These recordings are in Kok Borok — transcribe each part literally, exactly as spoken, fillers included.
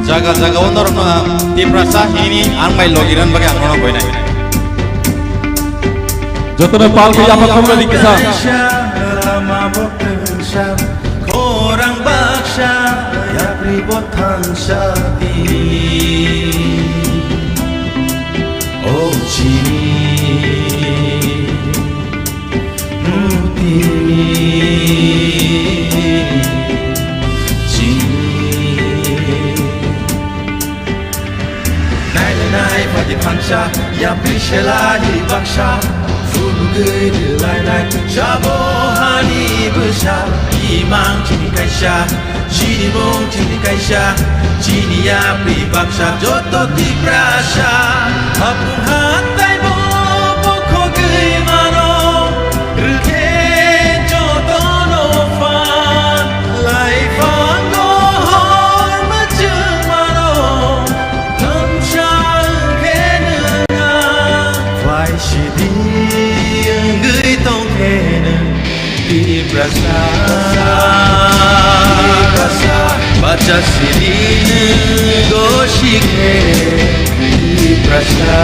Jaga jaga o norokno Tiprasa hini ang bai logi rwna bagwi ang nono boinai. Jotono pal khe yapha khumrani kisa. Lama bo twngsa, khorang baksa, yapri bo thangsa di. O chini. Murtini chini. Nai nai pati phansa, yapri selai baksa, phunugwi rwlainai, sabo hani bwsa, imang chini kaisa. Chini mung chini kaisa, chini yapri baksa joto Tiprasa. Hapung hatai bo bokhogwi mano, rwkhe jotono phan. Laifango hor mwchwng mano, thangsa wngkhe nwng ang. Phai sidi wngwi tongkhe nwng. Tiprasa, Tiprasa, bacha siri gosi khe. Tiprasa,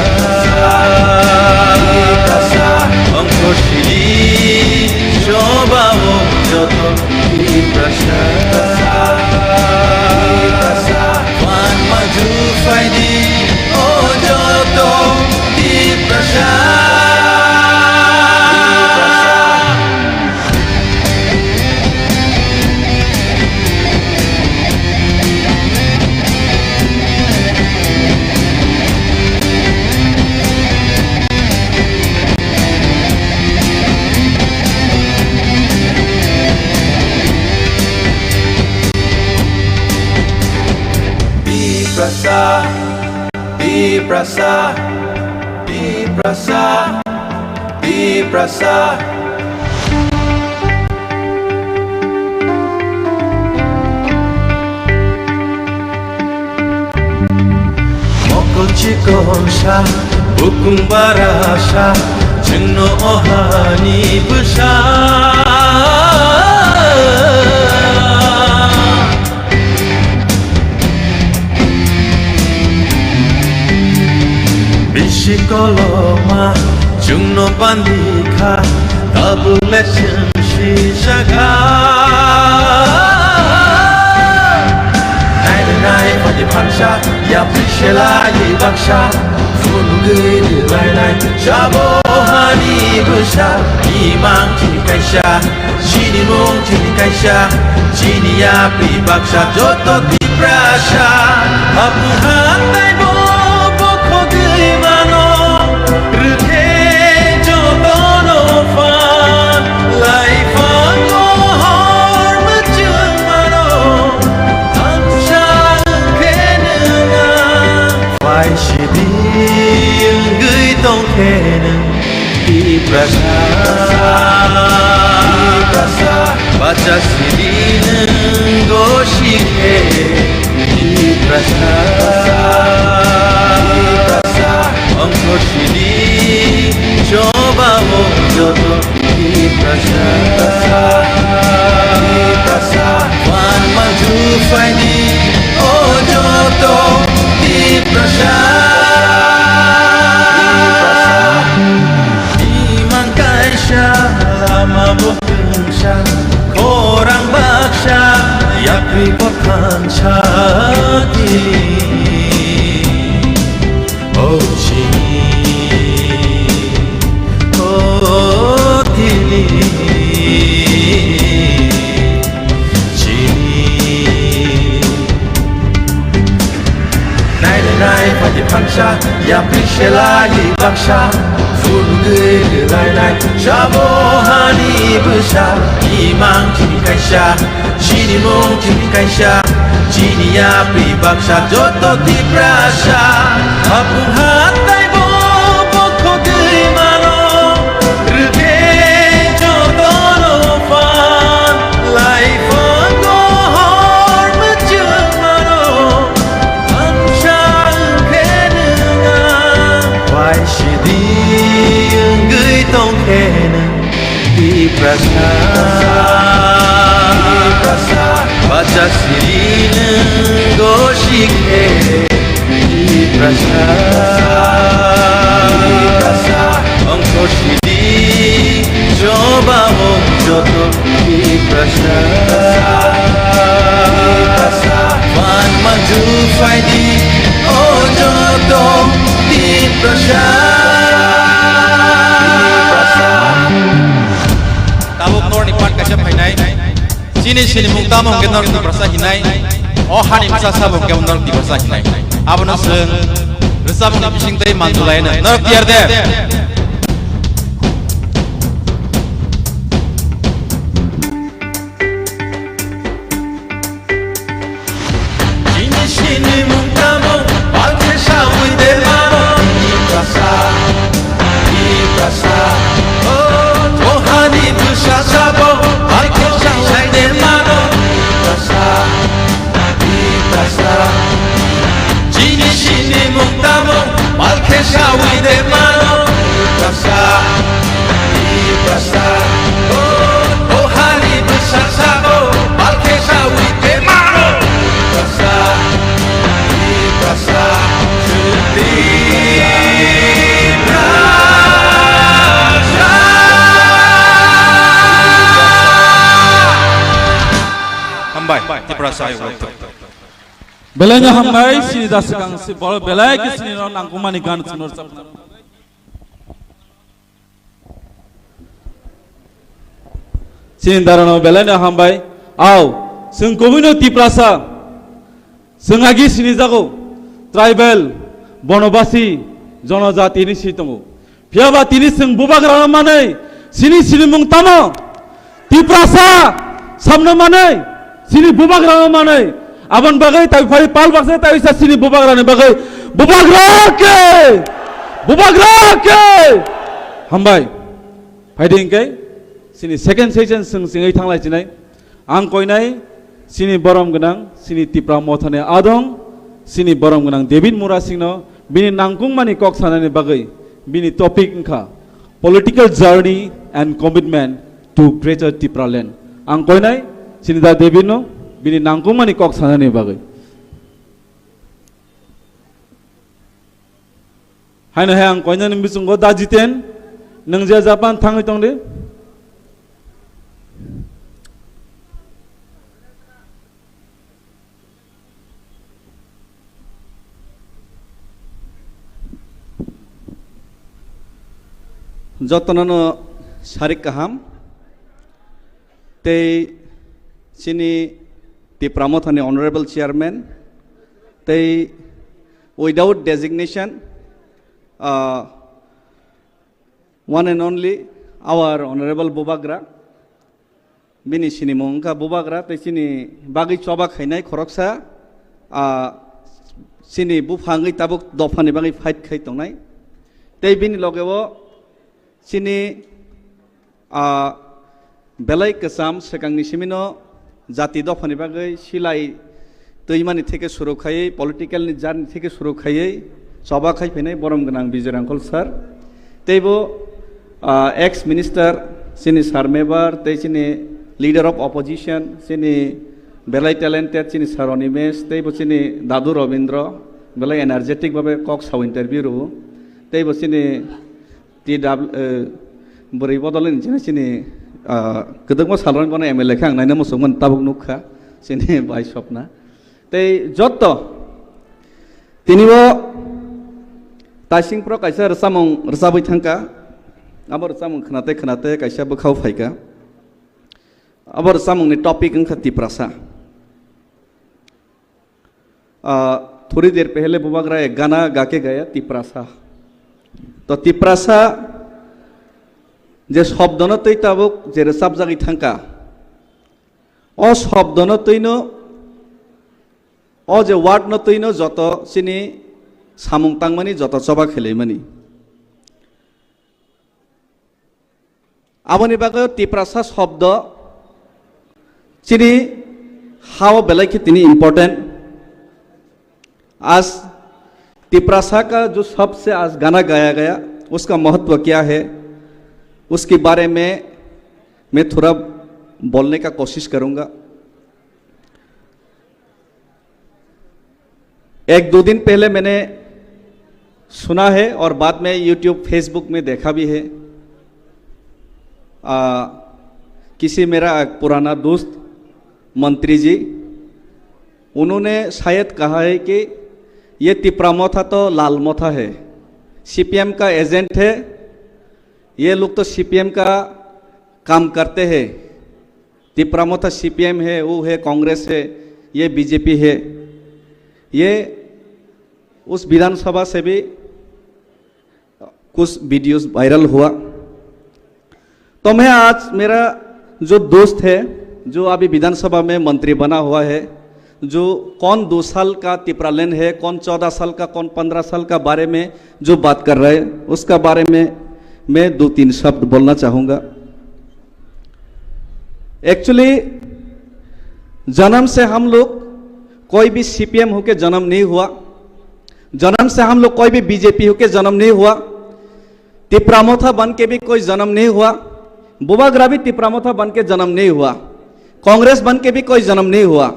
Tiprasa, ongkho siri choba o joto. Tiprasa, Tiprasa, phan maju phaidi o joto. Tiprasa. Tiprasa, Tiprasa, Tiprasa, Tiprasa. Mokol chikon sa, bukung bara sa, chwngno o hani bwsa. Bisi koloma chwngno bandi kha, tabuk le chwng sijak kha. Nai nai pati phansa, yapri selai baksa, phunugwi rwlainai, sabo hani bwsa, imang chini kaisa. Chini mung chini kaisa, chini yapri baksa joto Tiprasa. Hapung hatai bo bokhogwi mano, rwkhe jotono phan. Laifango hor mwchwng mano, thansa wngkhe nwng ang. Phai sidi wngwi tongkhe nwng. Tiprasa, Tiprasa, bacha siri nwng gosi khe. Tiprasa, Tiprasa, ongkho siri choba o joto. Tiprasa, Tiprasa, phan maju phaidi o joto Tiprasa. Imang kaisa lama bo twngsa, khorang baksa, yapri bo thansa di. O chini, o tini, chini. Nai nai pati phansa, yapri selai baksa, phunugwi rwlainai, sabo hani bwsa, imang chini kaisa. Chini mung chini kaisa, chini yapri baksa joto Tiprasa. Hapung hatai bo bokhogwi mano, rwkhe jotono phan. Laifango hor mwchwng mano, thansa wngkhe nwng ang. Phai sidi wngwi tongkhe nwng. Tiprasa, Tiprasa, bacha siri nwng gosi khe. Ongkor sidi, joba ong joto Tiprasa. Fan manju faidi, o joto Tiprasa. Tabuk norni part kaisa phainai. Chini sinimung tamo hwnkhe norok Tiprasa hinai, o hani bwsa sabo hwnkhe norok Tiprasa hinai. Abono chwng rwchapmungni bising tei manjulai hwno. Norok tiyar de? Chini sinimung tamo, palkhe sawi de mano. Tiprasa, Tiprasa. Oh, oh, hani bwsa sabo, palkhe sawi de mano. Tiprasa, Tiprasa. Chini sinimung tamo, palkhe sawi de mano. Tiprasa, Tiprasa. Oh, oh, hani bwsa sabo, palkhe sawi de mano. Tiprasa, Tiprasa. Hambai, Tiprasa. Belai no hambai, sini da swkang si bol belai khe sini no nangkukmani gan chwng no rwchapna. Sini dara no belai no hambai. Au, chwng kubui no Tiprasa. Chwng agi sini jago tribal, bonobasi, jonojati ni si tongo. Phiya ba tini chwng bubagra no manwi, sini sinimung tamo? Tiprasa samno manwi, sini bubagra no manwi. Aboni bagwi tai phai pal baksa tai sa sini bubagra ni bagwi. Bubagra ke! Bubagra ke! Hambai. Phaidi hwnkhe sini second session chwng chwngwi thanglai chinai. Ang koinai sini borom gwnang, sini Tipra Mothani adong, sini borom gwnang David Murasingno bini nangkukmani kok sanani bagwi bini topic wngkha political journey and commitment to Greater Tipraland. Ang koinai sini da Davidno bini nangkukmani kok sanani bagwi. Haino hai ang koinani bisingo da Jiten, nwng je Japan thangwi tongdi. Jotono sarik kaham. Tei chini Tipra Mothani Honorable Chairman, tei without designation, ah, one and only our Honorable Bubagra, bini sinimung wngkha Bubagra, tei chini bagwi choba khainai khoroksa, ah, chini buphangwi tabuk dophani bagwi fight khai tongnai. Tei bini logeo chini, ah, belai kwcham swkangni simino jati dophani bagwi silai twimani theke suru khaiwi, political ni journey theke suru khaiwi choba khai phainai borom gwnang Bijoy Rangkhol sir. Teibo, ah, ex minister chini sir Mebar, tei chini leader of opposition chini belai talented chini sir Animesh, teibo chini dadu Robindra belai energetic babe kok sao interview rwo. Teibo chini T W, eh, bwrwi bodol ni chini, chini, ah, kwdwkma salrok bono M L A khe ang naina muchungmani tabuk nukha, chini bai sopna. Tei jotto tini bo taising pro kaisa rwchapmung rwchabwi thangkha, abo rwchapmung khwnate khwnate kaisa bwkhao phaikha. Abo rwchapmungni topic wngkha Tiprasa. Ah, थोड़ी देर पहले Bubagra ek gana गा के गया, Tiprasa. To Tiprasa je shobdono twi tabuk je rwchapjagwi thangkha, o shobdono twino, o je word no twino joto chini samung tangmani, joto choba khelaimani. Aboni bagwi Tiprasa shobdo chini hao belai khe tini important. आज तिपरासा का जो शब्द से आज गाना गाया गया, उसका महत्व क्या है, उसके बारे में मैं थोड़ा बोलने का कोशिश करूँगा। एक दो दिन पहले मैंने सुना है और बाद में YouTube, Facebook में देखा भी है। आ, किसी मेरा एक पुराना दोस्त मंत्री जी, उन्होंने शायद कहा है कि ये तिपरा मोथा तो लाल मोथा है, सीपीएम का एजेंट है, ये लोग तो सीपीएम का काम करते हैं। तिपरा मोथा सीपीएम है, वो है, कांग्रेस है, ये बीजेपी है। ये उस विधानसभा से भी कुछ वीडियोज़ वायरल हुआ। तो मैं आज, मेरा जो दोस्त है, जो अभी विधानसभा में मंत्री बना हुआ है, जो कौन दो साल का तिपरालैंड है, कौन चौदह साल का, कौन पन्द्रह साल का बारे में जो बात कर रहा है, उसका बारे में मैं दो तीन शब्द बोलना चाहूँगा। एक्चुअली, जन्म से हम लोग कोई भी सीपीएम होके जन्म नहीं हुआ, जन्म से हम लोग कोई भी बीजेपी होके जन्म नहीं हुआ, तिपरा मोथा बन के भी कोई जन्म नहीं हुआ, बुबाग्रा भी तिपरा मोथा बन के जन्म नहीं हुआ, कांग्रेस बन के भी कोई जन्म नहीं हुआ।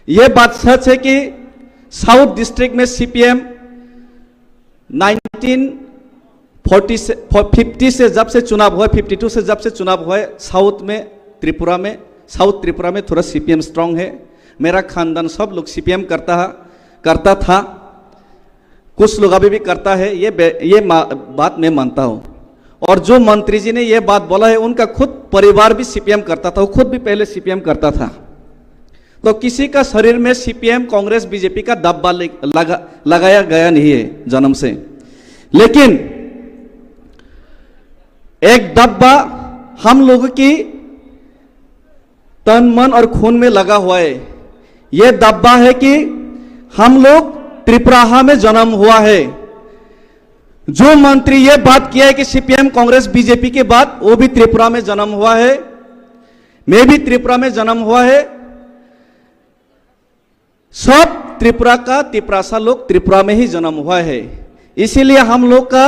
ये बात सच है कि साउथ डिस्ट्रिक्ट में सीपीएम नाइनटीन फोर्टी से, फिफ्टी से जब से चुनाव हुआ, फिफ्टी टू से जब से चुनाव हुआ है, साउथ में, त्रिपुरा में, साउथ त्रिपुरा में थोड़ा सीपीएम स्ट्रांग है। मेरा खानदान सब लोग सीपीएम करता है, करता था। कुछ लोग अभी भी करता है, ये बे-, ये मा-, बात मैं मानता हूँ। और जो मंत्री जी ने ये बात बोला है, उनका खुद परिवार भी सीपीएम करता था, वो खुद भी पहले सीपीएम करता था। तो किसी का शरीर में सीपीएम, कांग्रेस, बीजेपी का दब्बा ले-, लगा, लगाया गया नहीं है जन्म से, लेकिन एक दब्बा हम लोगों की तन, मन और खून में लगा हुआ है। ये दब्बा है कि हम लोग त्रिपुराहा में जन्म हुआ है। जो मंत्री ये बात किया है कि सीपीएम, कांग्रेस, बीजेपी के बाद, वो भी त्रिपुरा में जन्म हुआ है, मैं भी त्रिपुरा में जन्म हुआ है। सब त्रिपुरा का तिपरासा लोग त्रिपुरा में ही जन्म हुआ है, इसीलिए हम लोग का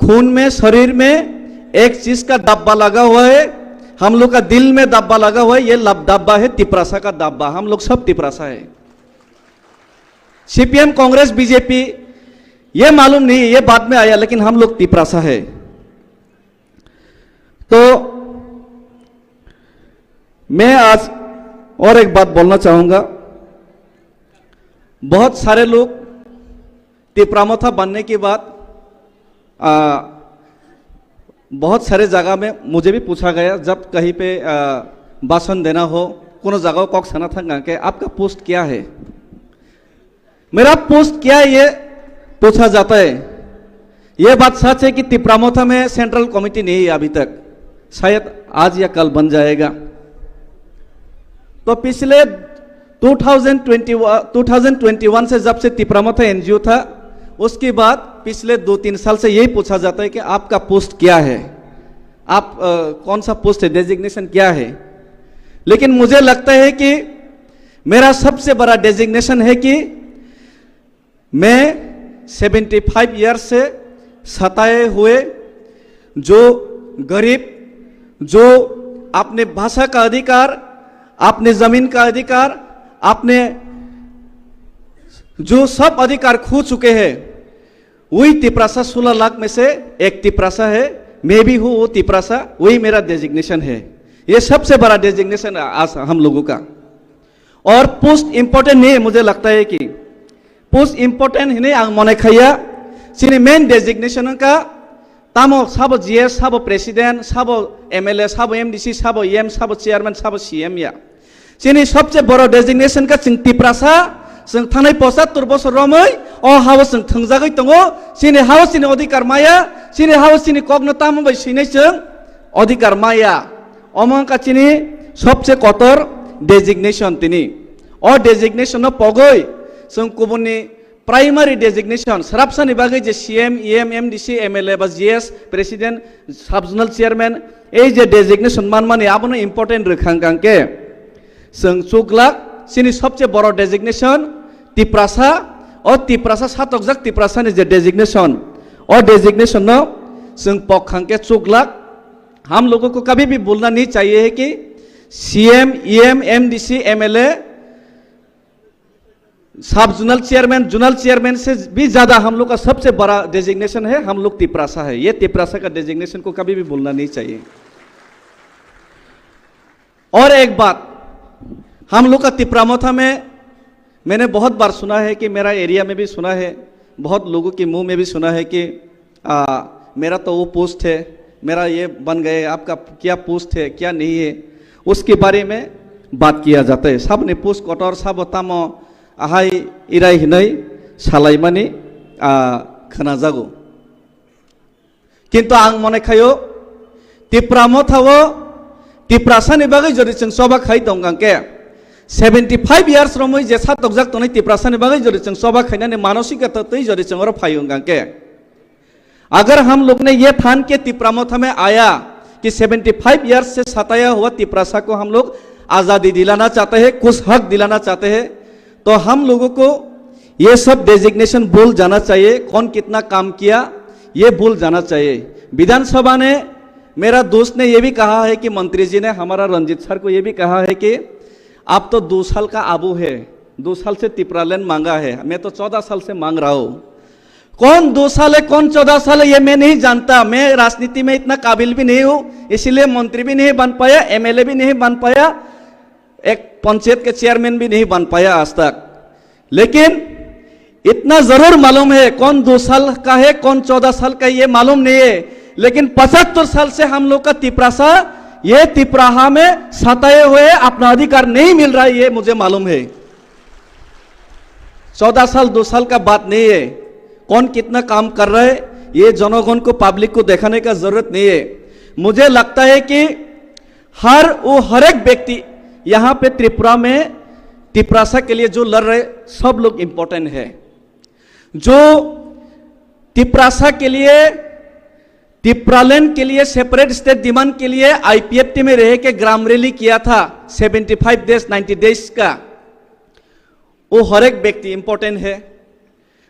खून में, शरीर में एक चीज का दब्बा लगा हुआ है, हम लोग का दिल में दब्बा लगा हुआ है। ये लब-, दब्बा है तिपरासा का दब्बा। हम लोग सब तिपरासा है। सीपीएम, कांग्रेस, बीजेपी, ये मालूम नहीं, ये बाद में आया, लेकिन हम लोग तिपरासा है। तो मैं आज और एक बात बोलना चाहूँगा। बहुत सारे लोग तिपरा मोथा बनने के बाद, आ, बहुत सारे जगह में मुझे भी पूछा गया, जब कहीं पे, आ, भाषण देना हो, कोनो जगह कौन सा ना था, कहा कि आपका पोस्ट क्या है? मेरा पोस्ट क्या है, ये पूछा जाता है। ये बात सच है कि तिपरा मोथा में सेंट्रल कमेटी नहीं है अभी तक, शायद आज या कल बन जाएगा। तो पिछले two thousand twenty, two thousand twenty one से जब से तिपरा मोथा एनजीओ था, उसके बाद पिछले दो तीन साल से यही पूछा जाता है कि आपका पोस्ट क्या है, आप, अ, कौन सा पोस्ट है, डेजिग्नेशन क्या है। लेकिन मुझे लगता है कि मेरा सबसे बड़ा डेजिग्नेशन है कि मैं सेवेंटी फाइव ईयर्स से सताए हुए जो गरीब, जो अपने भाषा का अधिकार, अपने जमीन का अधिकार, अपने जो सब अधिकार खो चुके हैं, वही तिपरासा सोलह लाख में से एक तिपरासा है, मैं भी हूँ वो तिपरासा, वही मेरा डेजिग्नेशन है। ये सबसे बड़ा डेजिग्नेशन आज हम लोगों का। और पोस्ट इंपॉर्टेंट नहीं है, मुझे लगता है कि पोस्ट इंपॉर्टेंट ही नहीं, ang mone khaya, chini main designation ka tamo sabo GS, sabo president, sabo MLA, sabo MDC, sabo EM, sabo chairman, sabo CM ya. Chini sobse boro designation ka chwng tiprasa, chwng thanai pochattor bosor romwi o hao chwng thwngjagwi tongo. Chini hao chini odhikar maya, chini hao chini kokno tamo bai swinai chwng odhikar maya. Omo wngkha chini sobse kotor designation tini. O designation no pogwi chwng kubunni primary designation, srapsani bagwi je CM, EM, MDC, MLA ba GS, president, sub zonal chairman, ei je designation manmani abono important rwkha hwnkha hwnkhe chwng chuklak chini sobse boro designation tiprasa, o tiprasa satokjak tiprasani je designation, o designation no chwng pok hwnkha hwnkhe chuklak. हम लोगों को कभी भी भूलना नहीं चाहिए है कि सीएम, ईएम, एमडीसी, एमएलए सब जोनल चेयरमैन, जोनल चेयरमैन से भी ज्यादा हम लोग का सबसे बड़ा डेजिग्नेशन है, हम लोग तिपरासा है। ये तिपरासा का डेजिग्नेशन को कभी भी भूलना नहीं चाहिए। और एक बात, हम लोग का तिपरा मोथा में मैंने बहुत बार सुना है कि मेरा एरिया में भी सुना है, बहुत लोगों के मुंह में भी सुना है कि आ, मेरा तो वो पोस्ट है, मेरा ये बन गए, आपका क्या पोस्ट है, क्या नहीं है, उसके बारे में बात किया जाता है। Saboni post kotor, sabo tamo ahai irai hinai salaimani, a, khwnajago. Kintu ang mone khayo, Tipra mothao Tiprasani bagwi jodi chwng choba khai tong khe, seventy five years romwi jesa tokjak tongnai Tiprasani bagwi jodi chwng choba khainani manosika twi jodi chwng oro phai wng khe, अगर हम लोग ने ये ठान के तिपरा मोथा में आया कि सेवेंटी फ़ाइव ईयर्स से सताया हुआ तिपरासा को हम लोग आज़ादी दिलाना चाहते हैं, कुछ हक दिलाना चाहते हैं, तो हम लोगों को ये सब डेजिग्नेशन भूल जाना चाहिए। कौन कितना काम किया, ये भूल जाना चाहिए। विधानसभा ने, मेरा दोस्त ने ये भी कहा है कि मंत्री जी ने, हमारा रंजीत सर को ये भी कहा है कि आप तो दो साल का आबू है, दो साल से तिपरालैंड मांगा है, मैं तो चौदह साल से मांग रहा हूँ। कौन दो साल है, कौन चौदह साल है, ये मैं नहीं जानता। मैं राजनीति में इतना काबिल भी नहीं हूँ, इसीलिए मंत्री भी नहीं बन पाया, एमएलए भी नहीं बन पाया, एक पंचायत के चेयरमैन भी नहीं बन पाया आज तक। लेकिन इतना जरूर मालूम है, कौन दो साल का है, कौन चौदह साल का है, ये मालूम नहीं है। लेकिन पचहत्तर साल से हम लोग का तिपरासा, ये तिपराहा में सताए हुए अपना अधिकार नहीं मिल रहा है, ये मुझे मालूम है। चौदह साल, दो साल का बात नहीं है। कौन कितना काम कर रहा है, ये जनगण को, पब्लिक को दिखाने का जरूरत नहीं है। मुझे लगता है कि हर वो, हर एक व्यक्ति यहाँ पे त्रिपुरा में तिपरासा के लिए जो लड़ रहे, सब लोग इम्पोर्टेंट है। जो तिपरासा के लिए, तिपरालैंड के लिए, सेपरेट स्टेट डिमांड के लिए आईपीएफटी में रह के ग्राम रैली किया था, seventy five days, ninety days का, वो हर एक व्यक्ति इम्पोर्टेंट है।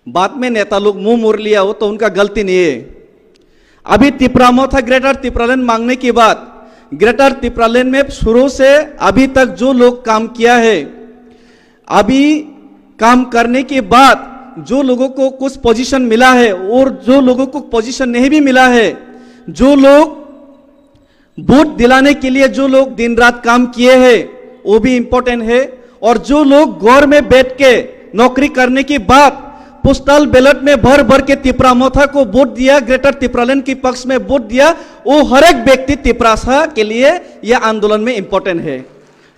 बाद में नेता लोग मुंह मोड़ लिया हो तो उनका गलती नहीं है। अभी तिपरा मोथा ग्रेटर तिपरालैंड मांगने के बाद, ग्रेटर तिपरालैंड में शुरू से अभी तक जो लोग काम किया है, अभी काम करने के बाद जो लोगों को कुछ पोजीशन मिला है और जो लोगों को पोजीशन नहीं भी मिला है, जो लोग वोट दिलाने के लिए जो लोग दिन रात काम किए हैं, वो भी इम्पोर्टेंट है। और जो लोग घर में बैठ के नौकरी करने के बाद पोस्टल बैलेट में भर भर के तिपरा मोथा को वोट दिया, ग्रेटर तिपरालैंड के पक्ष में वोट दिया, वो हर एक व्यक्ति तिपरासा के लिए यह आंदोलन में इम्पोर्टेंट है।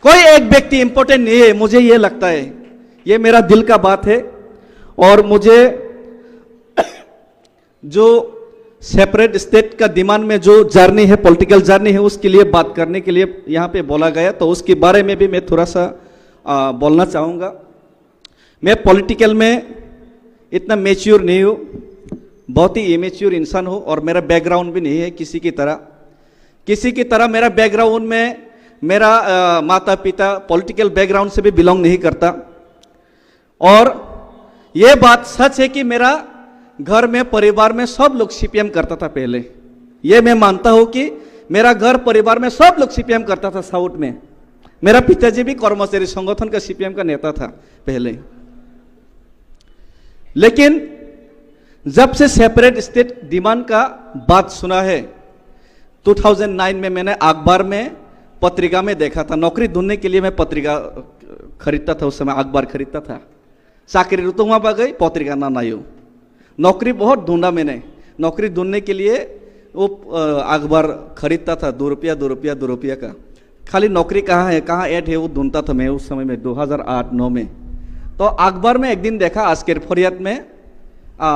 कोई एक व्यक्ति इम्पोर्टेंट नहीं है, मुझे ये लगता है, ये मेरा दिल का बात है। और मुझे जो सेपरेट स्टेट का डिमांड में जो जर्नी है, पॉलिटिकल जर्नी है, उसके लिए बात करने के लिए यहाँ पे बोला गया, तो उसके बारे में भी मैं थोड़ा सा, आ, बोलना चाहूँगा। मैं पॉलिटिकल में इतना मैच्योर नहीं हूँ, बहुत ही इमेच्योर इंसान हूँ और मेरा बैकग्राउंड भी नहीं है किसी की तरह। किसी की तरह मेरा बैकग्राउंड में मेरा, आ, माता पिता पॉलिटिकल बैकग्राउंड से भी बिलोंग नहीं करता। और ये बात सच है कि मेरा घर में, परिवार में सब लोग सीपीएम करता था पहले। ये मैं मानता हूँ कि मेरा घर परिवार में सब लोग सीपीएम करता था साउथ में। मेरा पिताजी भी कर्मचारी संगठन का सीपीएम का नेता था पहले। लेकिन जब से सेपरेट स्टेट डिमांड का बात सुना है, टू थाउजेंड नाइन में मैंने अखबार में, पत्रिका में देखा था। नौकरी ढूंढने के लिए मैं पत्रिका खरीदता था, उस समय अखबार खरीदता था। चाकरी रुतुमा बागै पत्रिका ना नायो। नौकरी बहुत ढूंढा मैंने। नौकरी ढूंढने के लिए वो, अ, अखबार खरीदता था, दो रुपया, दो रुपया, दो रुपया का। खाली नौकरी कहाँ है, कहाँ ऐड है, वो ढूंढता था मैं उस समय में, दो हज़ार आठ नौ में। तो अखबार में एक दिन देखा, আজকের ফরিয়াদ में, आ,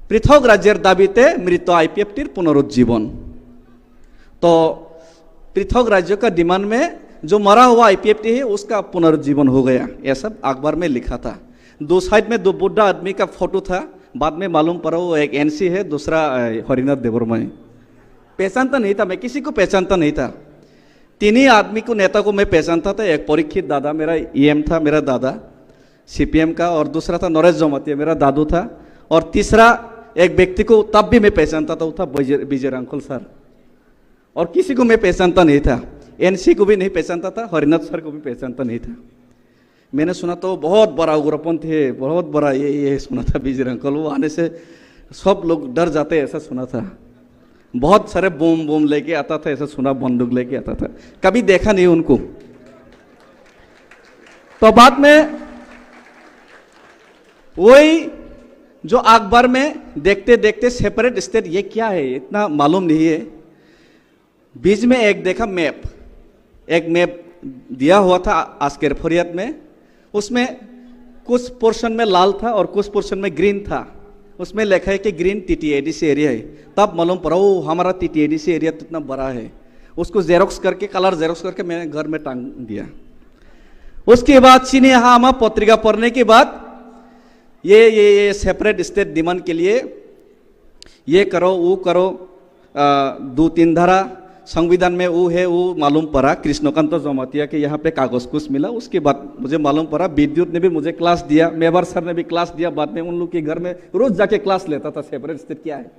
পৃথক রাজ্যের দাবিতে মৃত আইপিএফটির পুনরুজ্জীবন। तो पृथक राज्यों का डिमांड में जो मरा हुआ आईपीएफटी है, उसका पुनरुज्जीवन हो गया, ऐसा अखबार में लिखा था। दो साइड में दो बुढ़ा आदमी का फोटो था। बाद में मालूम पड़ा वो एक एनसी है, दूसरा, अ, हरिनाथ देवर्मा है। पहचानता नहीं था, मैं किसी को पहचानता नहीं था। तीन ही आदमी को, नेता को मैं पहचानता था। एक परीक्षित दादा मेरा ईएम था, मेरा दादा सीपीएम का, और दूसरा था नरेश जमातिया, मेरा दादू था, और तीसरा एक व्यक्ति को तब भी मैं पहचानता था, वो था विजय, विजय रांखल सर। और किसी को मैं पहचानता नहीं था, एनसी को भी नहीं पहचानता था, हरिनाथ सर को भी पहचानता नहीं था। मैंने सुना तो बहुत बड़ा उग्रपंथी है, बहुत बड़ा ये, ये सुना था बीजी अंकल, वो आने से सब लोग डर जाते हैं, ऐसा सुना था। बहुत सारे बम बम लेके आता था, ऐसा सुना, बंदूक लेके आता था, कभी देखा नहीं उनको। तो बाद में वही जो अखबार में देखते देखते सेपरेट स्टेट ये क्या है इतना मालूम नहीं है। बीच में एक देखा मैप, एक मैप दिया हुआ था आस्केर फरियाद में। उसमें कुछ पोर्शन में लाल था और कुछ पोर्शन में ग्रीन था। उसमें लिखा है कि ग्रीन टीटीएडीसी एरिया है। तब मालूम पड़ा, ओ, हमारा टीटीएडीसी एरिया तो इतना बड़ा है। उसको जेरोक्स करके, कलर जेरोक्स करके मैंने घर में टांग दिया। उसके बाद सिनेहामा पत्रिका पढ़ने के बाद ये ये ये सेपरेट स्टेट डिमांड के लिए ये करो, वो करो, आ, दो तीन धारा संविधान में वो है, वो मालूम पड़ा कृष्णकांत जमातिया के यहाँ पे कागज कुछ मिला। उसके बाद मुझे मालूम पड़ा, विद्युत ने भी मुझे क्लास दिया, मेवार सर ने भी क्लास दिया। बाद में उन लोग के घर में रोज जाके क्लास लेता था, सेपरेट स्टेट क्या है।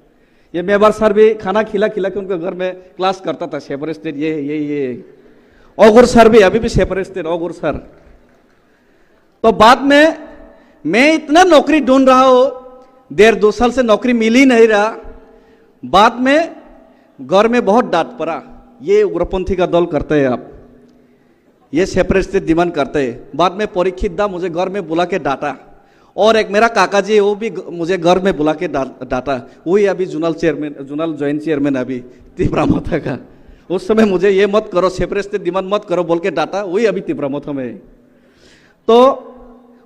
ये मेवार सर भी खाना खिला खिला के उनके घर में क्लास करता था, सेपरेट स्टेट ये है, ये ये है। ओगुर सर भी अभी भी सेपरेट स्टेट, ओगुर सर। तो बाद में मैं इतना नौकरी ढूंढ रहा हूँ, डेढ़ दो साल से नौकरी मिल ही नहीं रहा। बाद में घर में बहुत डांट पड़ा, ये उग्रपंथी का दल करते हैं आप, ये सेपरेट स्टेट डिमांड करते हैं। बाद में परीक्षित दा मुझे घर में बुला के डांटा, और एक मेरा काका जी, वो भी ग- मुझे घर में बुला के डा- डांटा। वही अभी zonal chairman, zonal joint chairman अभी तिपरा मोथा का। उस समय मुझे ये मत करो, सेपरेट स्टेट डिमांड मत करो बोल के डांटा, वही अभी तिपरा मोथा में है। तो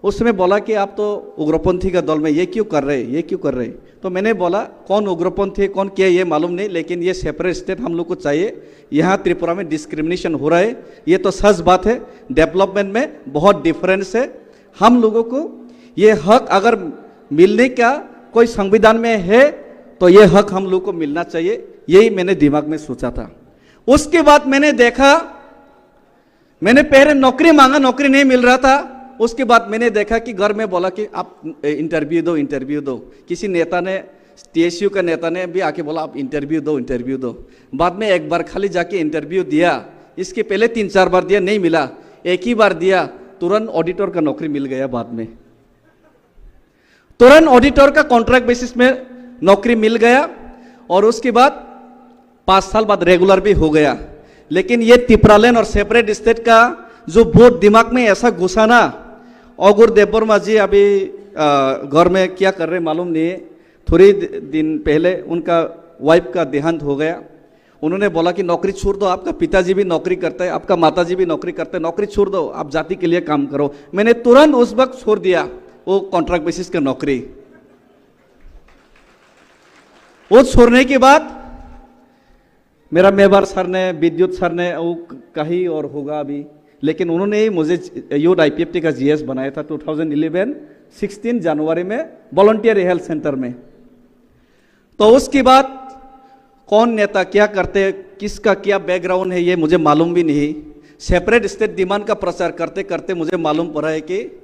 उसने बोला कि आप तो उग्रपंथी का दल में, ये क्यों कर रहे, ये क्यों कर रहे? तो मैंने बोला, कौन उग्रपंथी है, कौन क्या है, ये मालूम नहीं, लेकिन ये सेपरेट स्टेट हम लोग को चाहिए। यहाँ त्रिपुरा में डिस्क्रिमिनेशन हो रहा है, ये तो सच बात है। डेवलपमेंट में बहुत डिफरेंस है। हम लोगों को ये हक अगर मिलने का कोई संविधान में है, तो ये हक हम लोग को मिलना चाहिए, यही मैंने दिमाग में सोचा था। उसके बाद मैंने देखा, मैंने पहले नौकरी मांगा, नौकरी नहीं मिल रहा था। उसके बाद मैंने देखा कि घर में बोला कि आप, ए, इंटरव्यू दो, इंटरव्यू दो। किसी नेता ने, टीएसयू का नेता ने भी आके बोला, आप इंटरव्यू दो, इंटरव्यू दो। बाद में एक बार खाली जाके इंटरव्यू दिया, इसके पहले तीन चार बार दिया, नहीं मिला। एक ही बार दिया, तुरंत ऑडिटर का नौकरी मिल गया बाद में। तुरंत ऑडिटर का कॉन्ट्रैक्ट बेसिस में नौकरी मिल गया और उसके बाद पाँच साल बाद रेगुलर भी हो गया। लेकिन ये तिपरालैंड और सेपरेट स्टेट का जो भूत दिमाग में ऐसा घुसा ना, ओगुर देबबर्मा जी अभी, अ, घर में क्या कर रहे मालूम नहीं है। थोड़ी दि-, दिन पहले उनका वाइफ का देहांत हो गया। उन्होंने बोला कि नौकरी छोड़ दो, आपका पिताजी भी नौकरी करते हैं, आपका माताजी भी नौकरी करते हैं, नौकरी छोड़ दो, आप जाति के लिए काम करो। मैंने तुरंत उस वक्त छोड़ दिया वो कॉन्ट्रैक्ट बेसिस का नौकरी। वो छोड़ने के बाद मेरा मेवार सर ने, विद्युत सर ने, वो कहीं और होगा अभी, लेकिन उन्होंने ही मुझे यूथ आईपीएफटी का जीएस बनाया था ट्वेंटी इलेवन सिक्सटीन जनवरी में वॉलंटियर हेल्थ सेंटर में। तो उसके बाद कौन नेता क्या करते, किसका क्या बैकग्राउंड है, ये मुझे मालूम भी नहीं। सेपरेट स्टेट डिमांड का प्रचार करते करते मुझे मालूम पड़ा है कि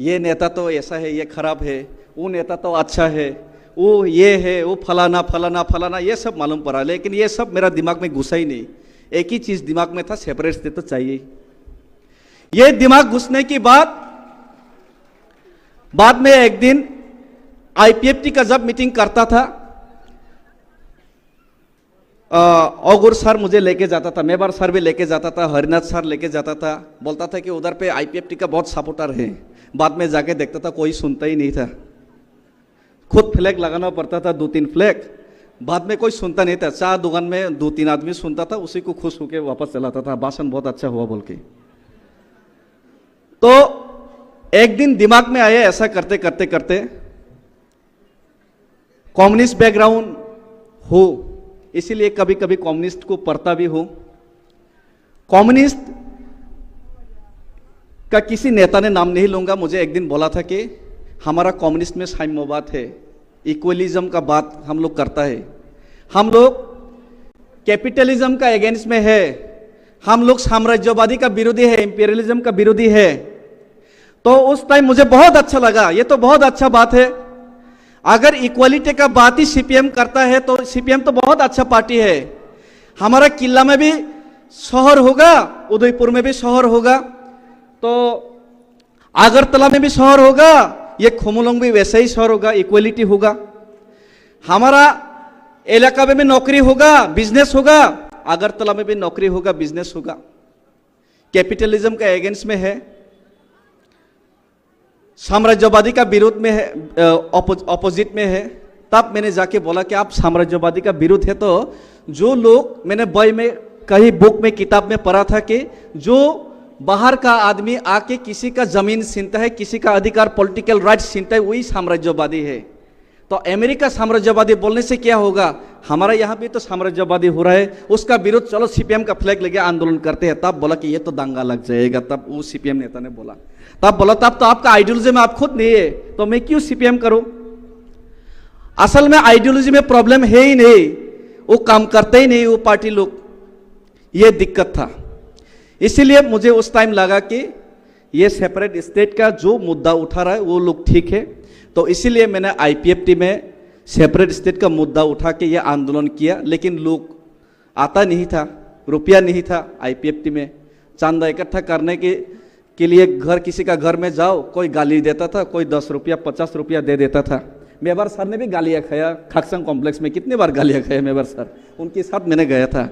ये नेता तो ऐसा है, ये खराब है, वो नेता तो अच्छा है, वो ये है, वो फलाना, फलाना, फलाना, ये सब मालूम पड़ा। लेकिन ये सब मेरा दिमाग में घुसा ही नहीं। एक ही चीज़ दिमाग में था, सेपरेट स्टेट तो चाहिए। ये दिमाग घुसने के बाद, बाद में एक दिन आईपीएफटी का जब मीटिंग करता था, अ, ओगुर सर मुझे लेके जाता था, मेवार सर भी लेके जाता था, हरिनाथ सर लेके जाता था, बोलता था कि उधर पे आईपीएफटी का बहुत सपोर्टर है। बाद में जाके देखता था, कोई सुनता ही नहीं था। खुद फ्लैग लगाना पड़ता था, दो तीन फ्लैग। बाद में कोई सुनता नहीं था। चाय दुकान में दो तीन आदमी सुनता था, उसी को खुश होके वापस चलाता था, भाषण बहुत अच्छा हुआ बोल के। तो एक दिन दिमाग में आया, ऐसा करते करते करते कम्युनिस्ट बैकग्राउंड हो, इसीलिए कभी कभी कम्युनिस्ट को पढ़ता भी हो। कम्युनिस्ट का किसी नेता ने नाम नहीं लूंगा, मुझे एक दिन बोला था कि हमारा कम्युनिस्ट में साम्यवाद है, इक्वलिज्म का बात हम लोग करता है, हम लोग कैपिटलिज्म का अगेंस्ट में है, हम लोग साम्राज्यवादी का विरोधी है, इंपीरियलिज्म का विरोधी है। तो उस टाइम मुझे बहुत अच्छा लगा, ये तो बहुत अच्छा बात है। अगर इक्वलिटी का बात ही सीपीएम करता है तो सीपीएम तो बहुत अच्छा पार्टी है। हमारा किला में भी शहर होगा, उदयपुर में भी शहर होगा। तो अगरतला में भी शहर होगा, ये खुमलोंग भी वैसा ही शहर होगा, इक्वलिटी होगा। हमारा इलाका में भी नौकरी होगा, बिजनेस होगा, अगरतला में भी नौकरी होगा, बिजनेस होगा। कैपिटलिज्म का अगेंस्ट में है, साम्राज्यवादी का विरोध में है, अपोजिट में है। तब मैंने जाके बोला कि आप साम्राज्यवादी का विरोध है तो जो लोग, मैंने बई में कहीं बुक में किताब में पढ़ा था कि जो बाहर का आदमी आके किसी का जमीन छीनता है, किसी का अधिकार, पॉलिटिकल राइट्स छीनता है, वही साम्राज्यवादी है। तो अमेरिका साम्राज्यवादी बोलने से क्या होगा? हमारा यहाँ भी तो साम्राज्यवादी हो रहा है, उसका विरोध, चलो सीपीएम का फ्लैग लेके आंदोलन करते हैं। तब बोला कि ये तो दंगा लग जाएगा। तब वो सीपीएम नेता ने बोला, तब बोला, तब तो आपका आइडियोलॉजी में आप खुद नहीं है, तो मैं क्यों सीपीएम करूं? असल में आइडियोलॉजी में प्रॉब्लम है ही नहीं, वो काम करते ही नहीं वो पार्टी लोग। ये दिक्कत था। इसीलिए मुझे उस टाइम लगा कि ये सेपरेट स्टेट का जो मुद्दा उठा रहा है वो लोग ठीक है। तो इसीलिए मैंने आईपीएफटी में सेपरेट स्टेट का मुद्दा उठा के ये आंदोलन किया, लेकिन लोग आता नहीं था, रुपया नहीं था आईपीएफटी में। चंदा इकट्ठा करने के के लिए घर, किसी का घर में जाओ, कोई गाली देता था, कोई दस रुपया, पचास रुपया दे देता था। मेवार सर ने भी गालियाँ खाया, खाकसांग कॉम्प्लेक्स में कितने बार गालियाँ खाया मेवार सर, उनके साथ मैंने गया था।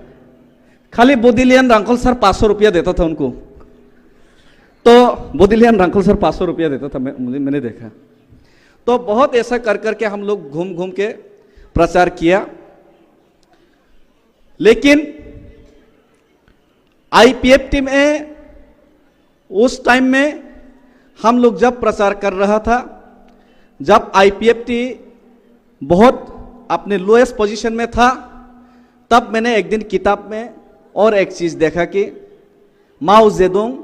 खाली बोदिलियान रांखल सर पाँच सौ रुपया देता था उनको, तो बोदिलियान रांखल सर पाँच सौ रुपया देता था, मैं, मुझे, मैंने देखा। तो बहुत ऐसा कर करके हम लोग घूम घूम के प्रचार किया, लेकिन आईपीएफटी में उस टाइम में हम लोग जब प्रचार कर रहा था, जब आईपीएफटी बहुत अपने लोएस्ट पोजीशन में था, तब मैंने एक दिन किताब में और एक चीज़ देखा कि माओ जेडुंग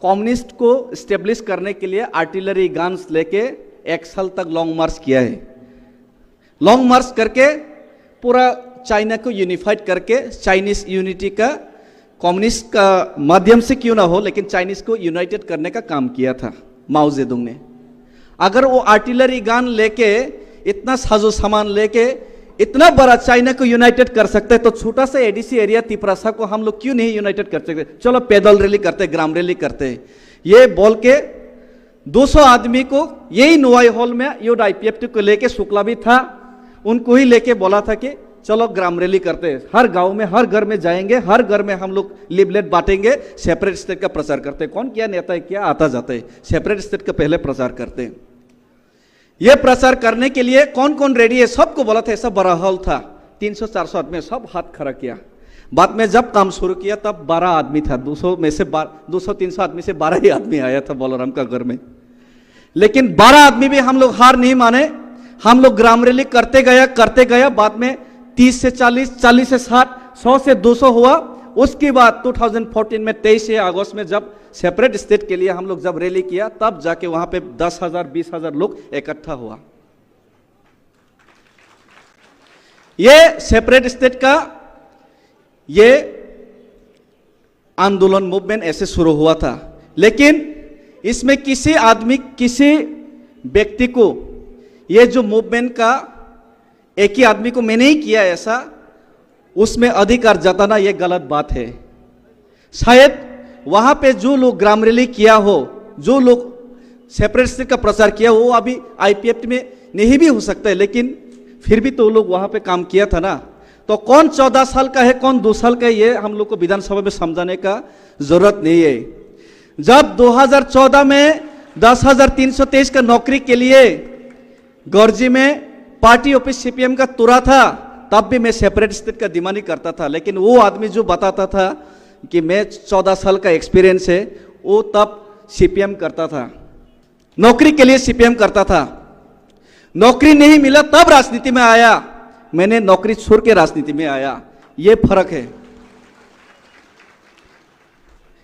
कम्युनिस्ट को स्टेब्लिश करने के लिए आर्टिलरी गन्स लेके एक साल तक लॉन्ग मार्च किया है। लॉन्ग मार्च करके पूरा चाइना को यूनिफाइड करके चाइनीज यूनिटी का, कम्युनिस्ट का माध्यम से क्यों ना हो, लेकिन चाइनीज को यूनाइटेड करने का काम किया था माओ जेडुंग ने। अगर वो आर्टिलरी गन लेके, इतना साजो सामान लेके इतना बड़ा चाइना को यूनाइटेड कर सकते हैं, तो छोटा सा एडीसी एरिया तिपरासा को हम लोग क्यों नहीं यूनाइटेड कर सकते? चलो पैदल रैली करते, ग्राम रैली करते। ये बोल के दो सौ आदमी को यही नोआई हॉल में यूथ आईपीएफटी को लेके, शुक्ला भी था, उनको ही लेके बोला था कि चलो ग्राम रैली करते हैं, हर गांव में, हर घर में जाएंगे, हर घर में हम लोग लिफलेट बांटेंगे, सेपरेट स्टेट का प्रचार करते हैं। कौन क्या नेता है, क्या आता जाता है, सेपरेट स्टेट का पहले प्रचार करते हैं। ये प्रचार करने के लिए कौन कौन रेडी है, सबको बोला था। ऐसा बड़ा हॉल था, तीन सौ चार सौ आदमी, सब हाथ खड़ा किया। बाद में जब काम शुरू किया तब बारह आदमी था, दो सौ में से बार-, दो सौ तीन सौ आदमी से बारह ही आदमी आया था बलराम का घर में। लेकिन बारह आदमी भी हम लोग हार नहीं माने, हम लोग ग्राम रैली करते गया, करते गया। बाद में तीस से चालीस, चालीस से साठ, सौ से दो सौ हुआ। उसके बाद टू थाउजेंड फोर्टीन में, तेईस अगस्त में जब सेपरेट स्टेट के लिए हम लोग जब रैली किया, तब जाके वहां पे दस हजार, बीस हजार लोग इकट्ठा हुआ। ये सेपरेट स्टेट का ये आंदोलन, मूवमेंट ऐसे शुरू हुआ था, लेकिन इसमें किसी आदमी, किसी व्यक्ति को, ये जो मूवमेंट का एक ही आदमी को मैंने ही किया ऐसा, उसमें अधिकार जताना ये गलत बात है। शायद वहां पे जो लोग ग्राम रैली किया हो, जो लोग सेपरेट स्टेट का प्रचार किया हो, वो अभी आईपीएफटी में नहीं भी हो सकता है, लेकिन फिर भी तो लोग वहां पे काम किया था ना। तो कौन चौदह साल का है, कौन दो साल का है, ये हम लोग को विधानसभा में समझाने का जरूरत नहीं है। जब दो हज़ार चौदह में दस हज़ार तीन सौ तेईस का नौकरी के लिए गर्जी में पार्टी ऑफिस सीपीएम का तुरा था, तब भी मैं सेपरेट स्टेट का डिमांड ही करता था। लेकिन वो आदमी जो बताता था कि मैं चौदह साल का एक्सपीरियंस है, वो तब सीपीएम करता था, नौकरी के लिए सीपीएम करता था। नौकरी नहीं मिला तब राजनीति में आया, मैंने नौकरी छोड़ के राजनीति में आया, ये फर्क है।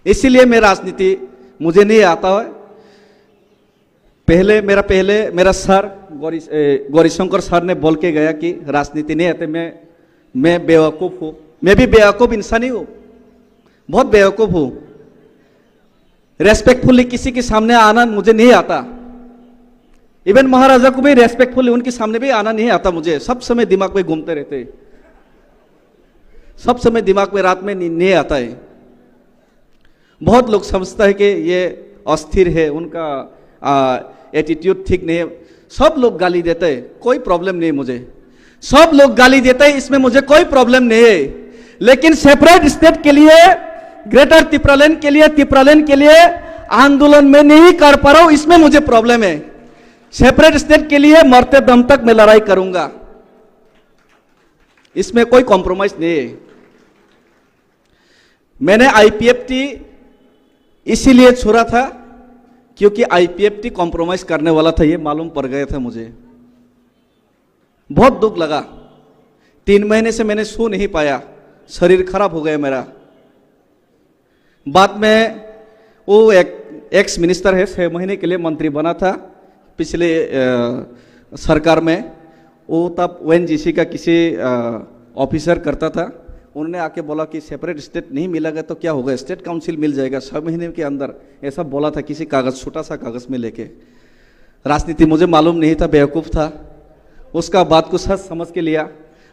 इसीलिए मैं राजनीति, मुझे नहीं आता है। पहले मेरा, पहले मेरा सर गौरी, ए, गौरीशंकर सर ने बोल के गया कि राजनीति नहीं आते, मैं, मैं बेवकूफ़ हूँ। मैं भी बेवकूफ़ इंसान ही हूँ, बहुत बेवकूफ़ हूँ। रेस्पेक्टफुली किसी के सामने आना मुझे नहीं आता। इवन महाराजा को भी रेस्पेक्टफुली उनके सामने भी आना नहीं आता मुझे। सब समय दिमाग में घूमते रहते हैं, सब समय दिमाग में रात में नी-, नहीं आता है। बहुत लोग समझता है कि ये अस्थिर है, उनका एटीट्यूड ठीक नहीं है। सब लोग गाली देते हैं, कोई प्रॉब्लम नहीं मुझे। सब लोग गाली देते हैं, इसमें मुझे कोई प्रॉब्लम नहीं है। लेकिन सेपरेट स्टेट के लिए, ग्रेटर तिप्रालैंड के लिए, तिप्रालैंड के लिए आंदोलन मैं नहीं कर पा रहा हूं, इसमें मुझे प्रॉब्लम है। सेपरेट स्टेट के लिए मरते दम तक मैं लड़ाई करूंगा, इसमें कोई कॉम्प्रोमाइज नहीं है। मैंने आईपीएफटी इसीलिए छोड़ा था, क्योंकि आईपीएफटी कॉम्प्रोमाइज करने वाला था, ये मालूम पड़ गया था मुझे। बहुत दुख लगा। तीन महीने से मैंने सो नहीं पाया, शरीर खराब हो गया मेरा। बाद में वो एक एक्स मिनिस्टर है, छह महीने के लिए मंत्री बना था पिछले, अ, सरकार में। वो तब ओएनजीसी का किसी, अ, ऑफिसर करता था। उन्होंने आके बोला कि सेपरेट स्टेट नहीं मिलेगा तो क्या होगा, स्टेट काउंसिल मिल जाएगा छह महीने के अंदर, ऐसा बोला था किसी कागज, छोटा सा कागज में लेके। राजनीति मुझे मालूम नहीं था, बेवकूफ़ था। उसका बात को सच समझ के लिया।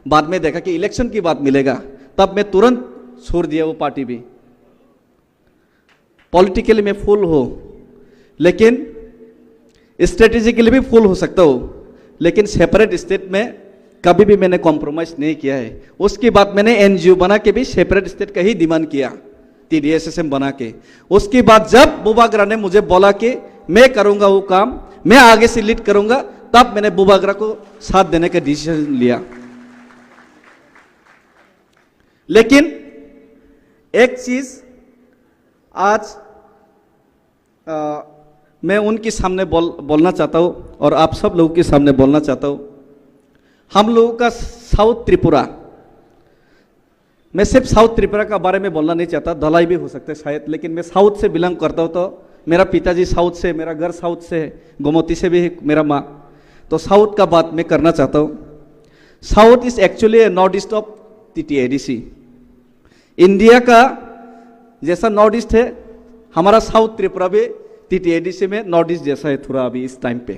बाद में देखा कि इलेक्शन की बात मिलेगा, तब मैं तुरंत छोड़ दिया वो पार्टी भी। पॉलिटिकली मैं फूल हूँ, लेकिन स्ट्रेटेजिकली भी फूल हो सकता हूँ, लेकिन सेपरेट स्टेट में कभी भी मैंने कॉम्प्रोमाइज नहीं किया है। उसके बाद मैंने एनजीओ बना के भी सेपरेट स्टेट का ही डिमांड किया, टीडीएसएसएम बना के। उसके बाद जब बुबागरा ने मुझे बोला कि मैं करूंगा वो काम, मैं आगे से लीड करूंगा, तब मैंने बुबागरा को साथ देने का डिसीजन लिया। लेकिन एक चीज आज, अ, मैं उनके सामने बोल, बोलना चाहता हूँ और आप सब लोगों के सामने बोलना चाहता हूँ। हम लोगों का साउथ त्रिपुरा, मैं सिर्फ साउथ त्रिपुरा का बारे में बोलना नहीं चाहता, धलाई भी हो सकता है शायद, लेकिन मैं साउथ से बिलोंग करता हूँ, तो मेरा पिताजी साउथ से, मेरा घर साउथ से है, गोमती से भी है मेरा माँ। तो साउथ का बात मैं करना चाहता हूँ। South is actually a northeast of T T A D C। India का जैसा नॉर्थ ईस्ट है, हमारा साउथ त्रिपुरा भी टीटीएडीसी में नॉर्थ ईस्ट जैसा है थोड़ा अभी इस टाइम पे।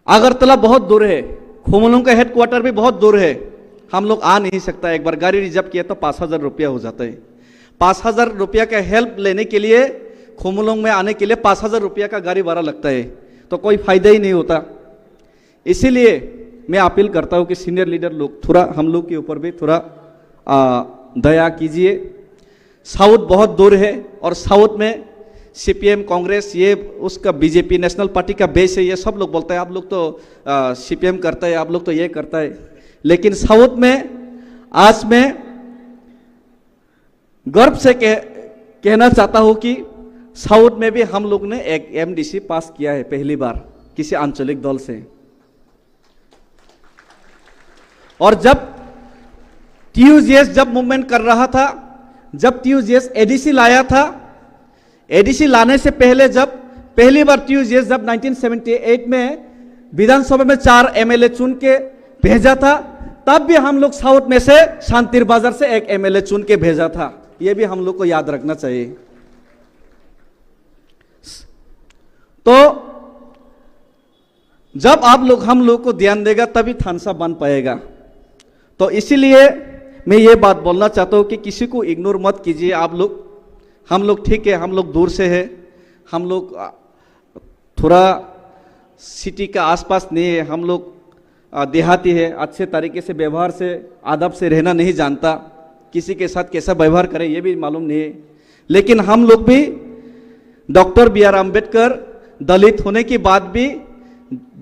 अगरतला बहुत दूर है, खुमलुंग का हेडक्वार्टर भी बहुत दूर है, हम लोग आ नहीं सकता। एक बार गाड़ी रिजर्व किया तो पाँच हज़ार रुपया हो जाता है। पाँच हज़ार रुपया का हेल्प लेने के लिए, खुमलुंग में आने के लिए पाँच हज़ार रुपया का गाड़ी भाड़ा लगता है, तो कोई फायदा ही नहीं होता। इसीलिए मैं अपील करता हूँ कि सीनियर लीडर लोग थोड़ा हम लोग के ऊपर भी थोड़ा, आ, दया कीजिए। साउथ बहुत दूर है और साउथ में सीपीएम, कांग्रेस, ये उसका बीजेपी, नेशनल पार्टी का बेस है, ये सब लोग बोलता है, आप लोग तो, आ, सीपीएम करता है, आप लोग तो ये करता है। लेकिन साउथ में आज मैं गर्व से कह, कहना चाहता हूं कि साउथ में भी हम लोग ने एक एमडीसी पास किया है पहली बार किसी आंचलिक दल से। और जब टीयूजीएस जब मूवमेंट कर रहा था, जब टीयूजीएस एडीसी लाया था, एडीसी लाने से पहले जब पहली बार टीयूजीएस जब नाइनटीन सेवेंटी एट में विधानसभा में चार एमएलए चुन के भेजा था, तब भी हम लोग साउथ में से शांतिर बाजार से एक एमएलए चुन के भेजा था। ये भी हम लोग को याद रखना चाहिए। तो जब आप लोग हम लोग को ध्यान देगा, तभी थानसा बन पाएगा। तो इसीलिए मैं ये बात बोलना चाहता हूँ कि किसी को इग्नोर मत कीजिए आप लोग। हम लोग ठीक है, हम लोग दूर से है, हम लोग, आ, थोड़ा सिटी का आसपास नहीं है, हम लोग, आ, देहाती है, अच्छे तरीके से व्यवहार से, आदब से रहना नहीं जानता, किसी के साथ कैसा व्यवहार करें ये भी मालूम नहीं है। लेकिन हम लोग भी डॉक्टर बी आर अम्बेडकर दलित होने के बाद भी,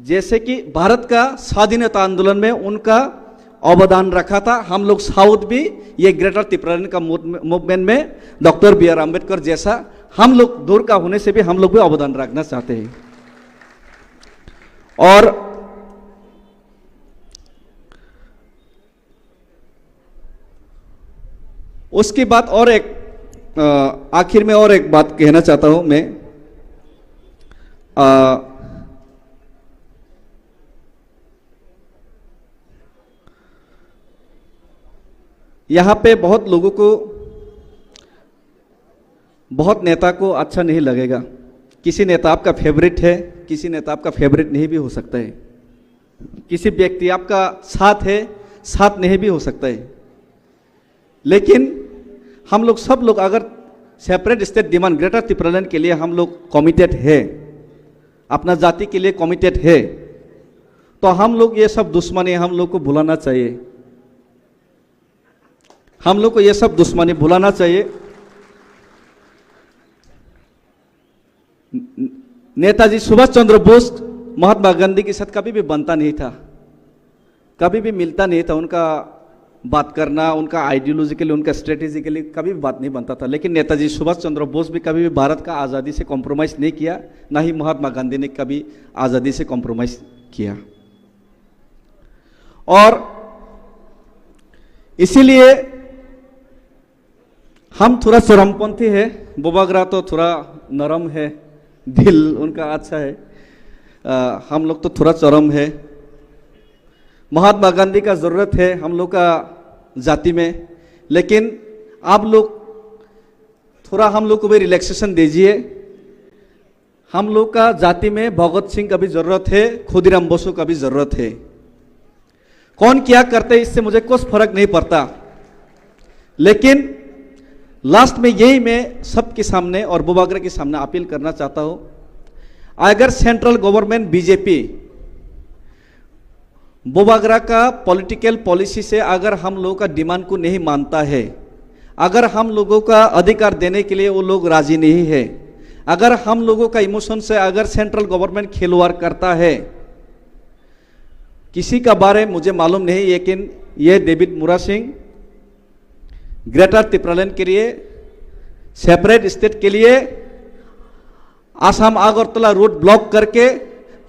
जैसे कि भारत का स्वाधीनता आंदोलन में उनका अवदान रखा था, हम लोग साउथ भी ये ग्रेटर तिप्रालैंड का मूवमेंट में डॉक्टर बी आर अम्बेडकर जैसा हम लोग दूर का होने से भी हम लोग भी अवदान रखना चाहते हैं। और उसके बाद और एक, अ, आखिर में और एक बात कहना चाहता हूं मैं। अ, यहां पे बहुत लोगों को, बहुत नेता को अच्छा नहीं लगेगा। किसी नेता आपका फेवरेट है, किसी नेता आपका फेवरेट नहीं भी हो सकता है। किसी व्यक्ति आपका साथ है, साथ नहीं भी हो सकता है। लेकिन हम लोग, सब लोग अगर सेपरेट स्टेट डिमांड, ग्रेटर तिप्रालैंड के लिए हम लोग कमिटेड है, अपना जाति के लिए कमिटेड है। तो हम लोग ये सब दुश्मनी हम लोग को भुलाना चाहिए, हम लोग को ये सब दुश्मनी भुलाना चाहिए। नेताजी सुभाष चंद्र बोस महात्मा गांधी के साथ कभी भी बनता नहीं था, कभी भी मिलता नहीं था। उनका बात करना, उनका आइडियोलॉजिकली, उनका स्ट्रेटेजिकली कभी भी बात नहीं बनता था। लेकिन नेताजी सुभाष चंद्र बोस भी कभी भी भारत का आज़ादी से कॉम्प्रोमाइज नहीं किया, ना ही महात्मा गांधी ने कभी आज़ादी से कॉम्प्रोमाइज किया। और इसीलिए हम थोड़ा चरमपंथी है, बुबाग्रा तो थोड़ा नरम है, दिल उनका अच्छा है। अ, हम लोग तो थोड़ा चरम है। महात्मा गांधी का ज़रूरत है हम लोग का जाति में, लेकिन आप लोग थोड़ा हम लोग को भी रिलैक्सेशन दीजिए। हम लोग का जाति में भगत सिंह का भी ज़रूरत है, खुदीराम बोसो का भी ज़रूरत है। कौन क्या करते, इससे मुझे कुछ फर्क नहीं पड़ता, लेकिन लास्ट में यही मैं सबके सामने और बुबाग्रा के सामने अपील करना चाहता हूँ, अगर सेंट्रल गवर्नमेंट बीजेपी बुबाग्रा का पॉलिटिकल पॉलिसी से अगर हम लोगों का डिमांड को नहीं मानता है, अगर हम लोगों का अधिकार देने के लिए वो लोग राजी नहीं है, अगर हम लोगों का इमोशन से अगर सेंट्रल गवर्नमेंट खिलवाड़ करता है, किसी का बारे मुझे मालूम नहीं, लेकिन ये डेविड मुरा सिंह ग्रेटर तिप्रालैंड के लिए, सेपरेट स्टेट के लिए आसाम अगरतला रोड ब्लॉक करके,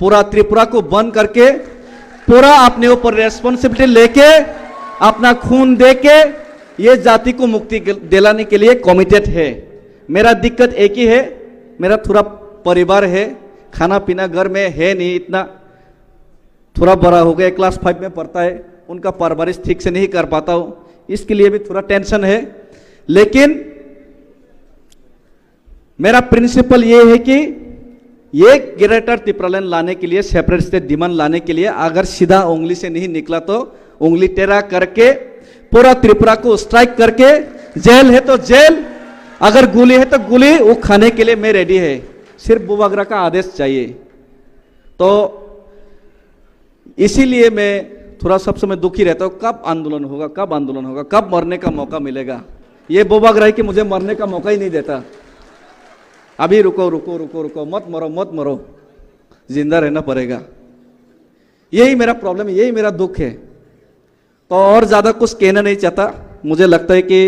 पूरा त्रिपुरा को बंद करके, पूरा अपने ऊपर रेस्पॉन्सिबिलिटी लेके, अपना खून दे के ये जाति को मुक्ति दिलाने के लिए कमिटेड है। मेरा दिक्कत एक ही है, मेरा थोड़ा परिवार है, खाना पीना घर में है नहीं इतना, थोड़ा बड़ा हो गया, क्लास फ़ाइव में पढ़ता है, उनका परवरिश ठीक से नहीं कर पाता हूँ, इसके लिए भी थोड़ा टेंशन है। लेकिन मेरा प्रिंसिपल ये है कि ये ग्रेटर तिप्रालैंड लाने के लिए, सेपरेट स्टेट डिमांड लाने के लिए अगर सीधा उंगली से नहीं निकला तो उंगली टेढ़ा करके पूरा त्रिपुरा को स्ट्राइक करके, जेल है तो जेल, अगर गोली है तो गोली, वो खाने के लिए मैं रेडी है। सिर्फ बुबाग्रा का आदेश चाहिए। तो इसीलिए मैं थोड़ा सब समय दुखी रहता हूँ, कब आंदोलन होगा, कब आंदोलन होगा, कब मरने का मौका मिलेगा। ये बुबाग्रा है कि मुझे मरने का मौका ही नहीं देता। अभी रुको, रुको, रुको, रुको, मत मरो, मत मरो, जिंदा रहना पड़ेगा। यही मेरा प्रॉब्लम है, यही मेरा दुख है। तो और ज़्यादा कुछ कहना नहीं चाहता। मुझे लगता है कि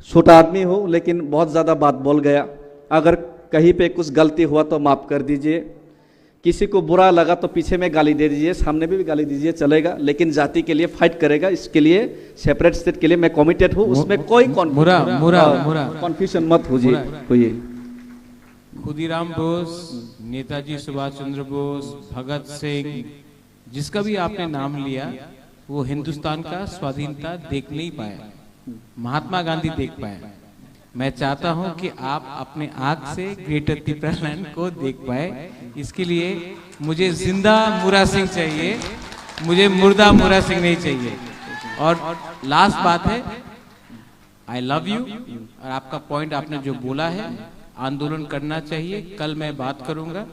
छोटा आदमी हूँ, लेकिन बहुत ज़्यादा बात बोल गया। अगर कहीं पे कुछ गलती हुआ तो माफ़ कर दीजिए। किसी को बुरा लगा तो पीछे में गाली दे दीजिए, सामने भी गाली दीजिए, चलेगा, लेकिन जाति के लिए फाइट करेगा। इसके लिए, सेपरेट स्टेट के लिए मैं कमिटेड हूँ, मु-, उसमें कोई कॉन्फ-, मुरा, मुरा, अ, मुरा। कन्फ्यूजन मत होइए, मुरा। होइए। खुदीराम बोस, नेताजी सुभाष चंद्र बोस, भगत सिंह, जिसका भी आपने नाम लिया, वो हिंदुस्तान का स्वाधीनता देख नहीं पाया, महात्मा गांधी देख पाया। मैं चाहता हूं कि आप अपने आंख से ग्रेटर तिप्रालैंड को देख पाए। इसके लिए मुझे जिंदा मुरा सिंह चाहिए, मुझे मुर्दा मुरा सिंह नहीं चाहिए। और लास्ट बात है, आई लव यू। और आपका पॉइंट आपने जो बोला है, आंदोलन करना चाहिए। कल मैं बात करूंगा,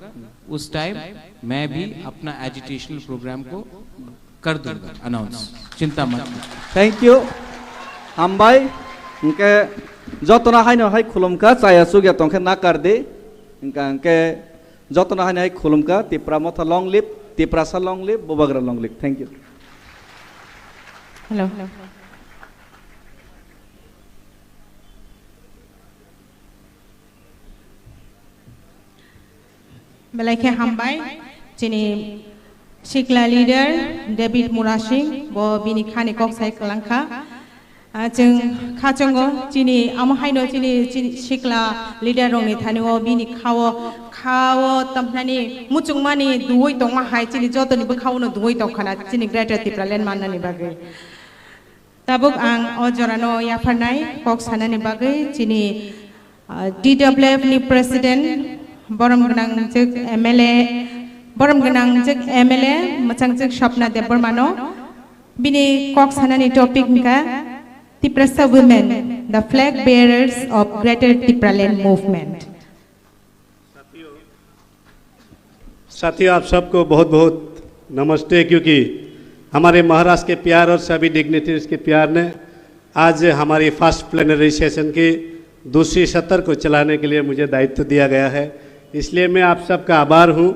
उस टाइम मैं भी अपना एजिटेशनल प्रोग्राम को कर दूंगा अनाउंस, चिंता मत कीजिए। Thank you. Hambai. Hingke jotono haino hai khulumkha, chaya chugya tongkhe nakar di. Hingka hingke jotono haino hai khulumkha, Tipra Motha long live, Tiprasa long live, Bubagra long live. Thank you. Hello. Belai khe hambai, chini sikla leader David Murasing, bo bini khani kok sai kwlangkha. Ah, chwng khachongo, chini amo haino chini, chini sikla leader rokni thani o bini khao, khao tamnani muchungmani duwi tongma hai chini jotoni bwkhao no duwi tongkhana chini Greater Tipraland mannani bagwi. Tabuk ang o jorano yapharnai kok sanani bagwi chini, ah, D W F ni president, borom gwnangjwk M L A, borom gwnangjwk M L A, mwchangjwk Swapna Debbarmano bini kok sanani topic hwnkha Tiprasa women, the flag bearers of Greater Tipraland movement. साथियों, आप सबको बहुत बहुत नमस्ते। क्योंकि हमारे महाराष्ट्र के प्यार और सभी डिग्निटरीज के प्यार ने आज हमारी फर्स्ट प्लेनरी सेशन की दूसरी सत्र को चलाने के लिए मुझे दायित्व दिया गया है, इसलिए मैं आप सबका आभार हूँ।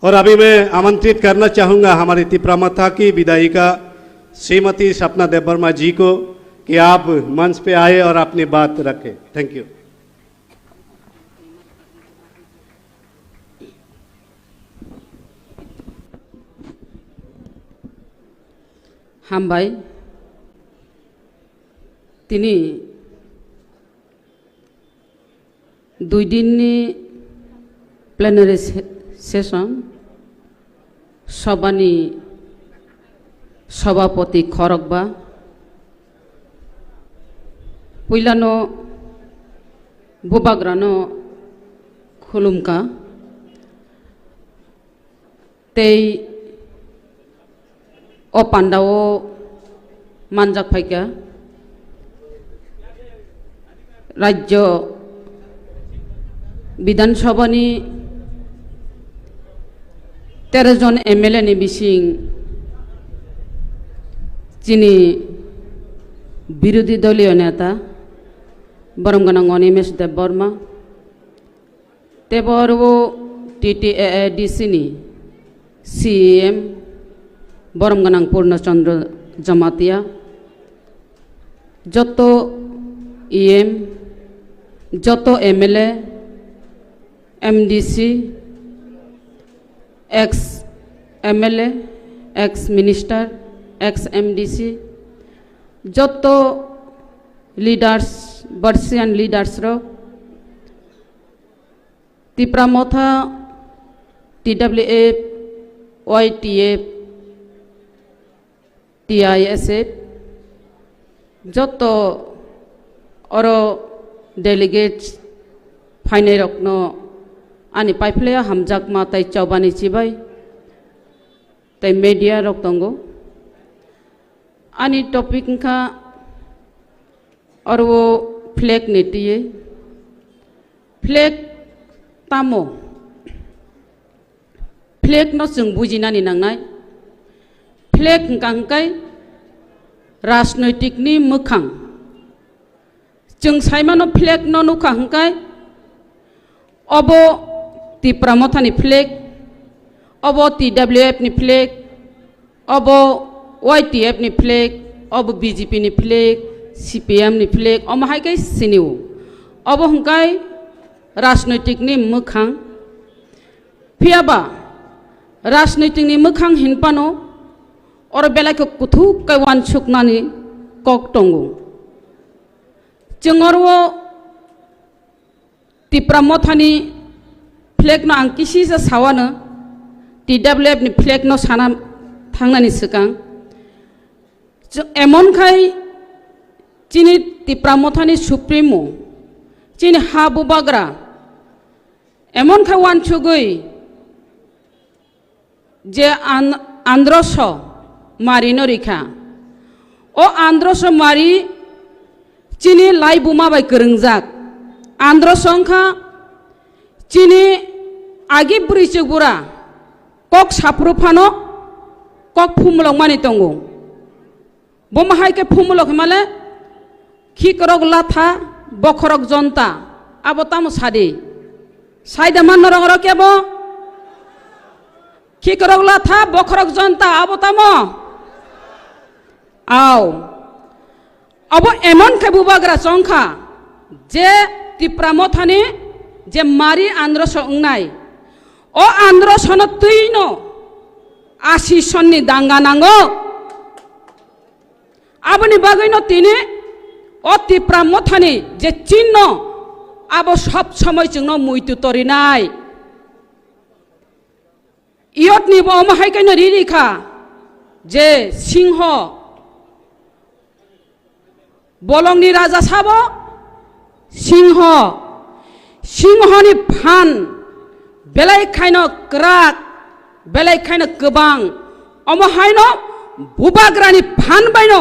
और अभी मैं आमंत्रित करना चाहूँगा हमारी तिप्रा मथा की विधायिका श्रीमती सपना देववर्मा जी को कि आप मंच पे आए और अपनी बात रखें। Thank you. Hambai. Tini dui dinni plenary se- session, sobani sobapoti khorokba, puilano bubagrano khulumkha. Tei o pandao manjak phaikha Rajya Bidhan Sabha ni tero jon M L A ni bising chini birodhi doliyo neta borom gwnang Animesh Debbarma, tei bo oro o T T A A D C ni C E M borom gwnang Purno Chandra Jamatia, joto E M, joto M L A, M D C, ex M L A, ex minister, ex M D C, joto leaders, Bauchian leaders rok, Tipra Motha, T W F, Y T F, T I S F, joto oro delegates phainai rokno ani paiphlaiya hamjakma tei chobani chibai tei media rok tongo. Ani topic wngkha oro o flag ni twi. Flag tamo? Flag no chwng bujinani nangnai. Flag hwnkha hwnkhe rajnoitik ni mwkhang. Chwng saimano flag no nukha hwnkhe obo Tipra Motha ni flag, obo T W F ni flag, obo Y T F ni flag, obo B J P ni flag, C P M ni flag, omo hai khe sinio. Obo hwnkhe rajnoitik ni mwkhang. Phiya ba rajnoitik ni mwkhang hinphano oro belai khe kuthuk khe uansuknani kok tongo. Chwng oro o Tipra Mothani flag no ang kisisa sawano, T W F ni flag no sana thangnani swkang. Chw-, emon khai chini Tipra Mothani Supremo, chini ha bubagra, emon khai uansugwi je an-, androso mari no rikha. O androso mari chini laibuma bai kwrwngjak. Androso wngkha chini agi bwrwi chwk bura kok saphuru phano kok phumulok mani tongo. Bo ma hai khe phumulok himale khikrok latha, bokhorok jonta, abo tamo sadi? Saida man norok oro kebo? Khikrok latha, bokhorok jonta, abo tamo? Au. Abo emon khe bubagra chongkha, je Tipra Mothani je mari androso wngnai, o androsono twino asi sonni danga nango. Aboni bagwino tini o Tipra Mothani je chinno, abo sob somoi chwngno muitu torinai. Iyotni bo omo hai kaino riri kha je singho, bolongni raja sabo singho, singhoni phan belai khaino kwrak, belai khaino kwbang, omo haino bubagrani phan baino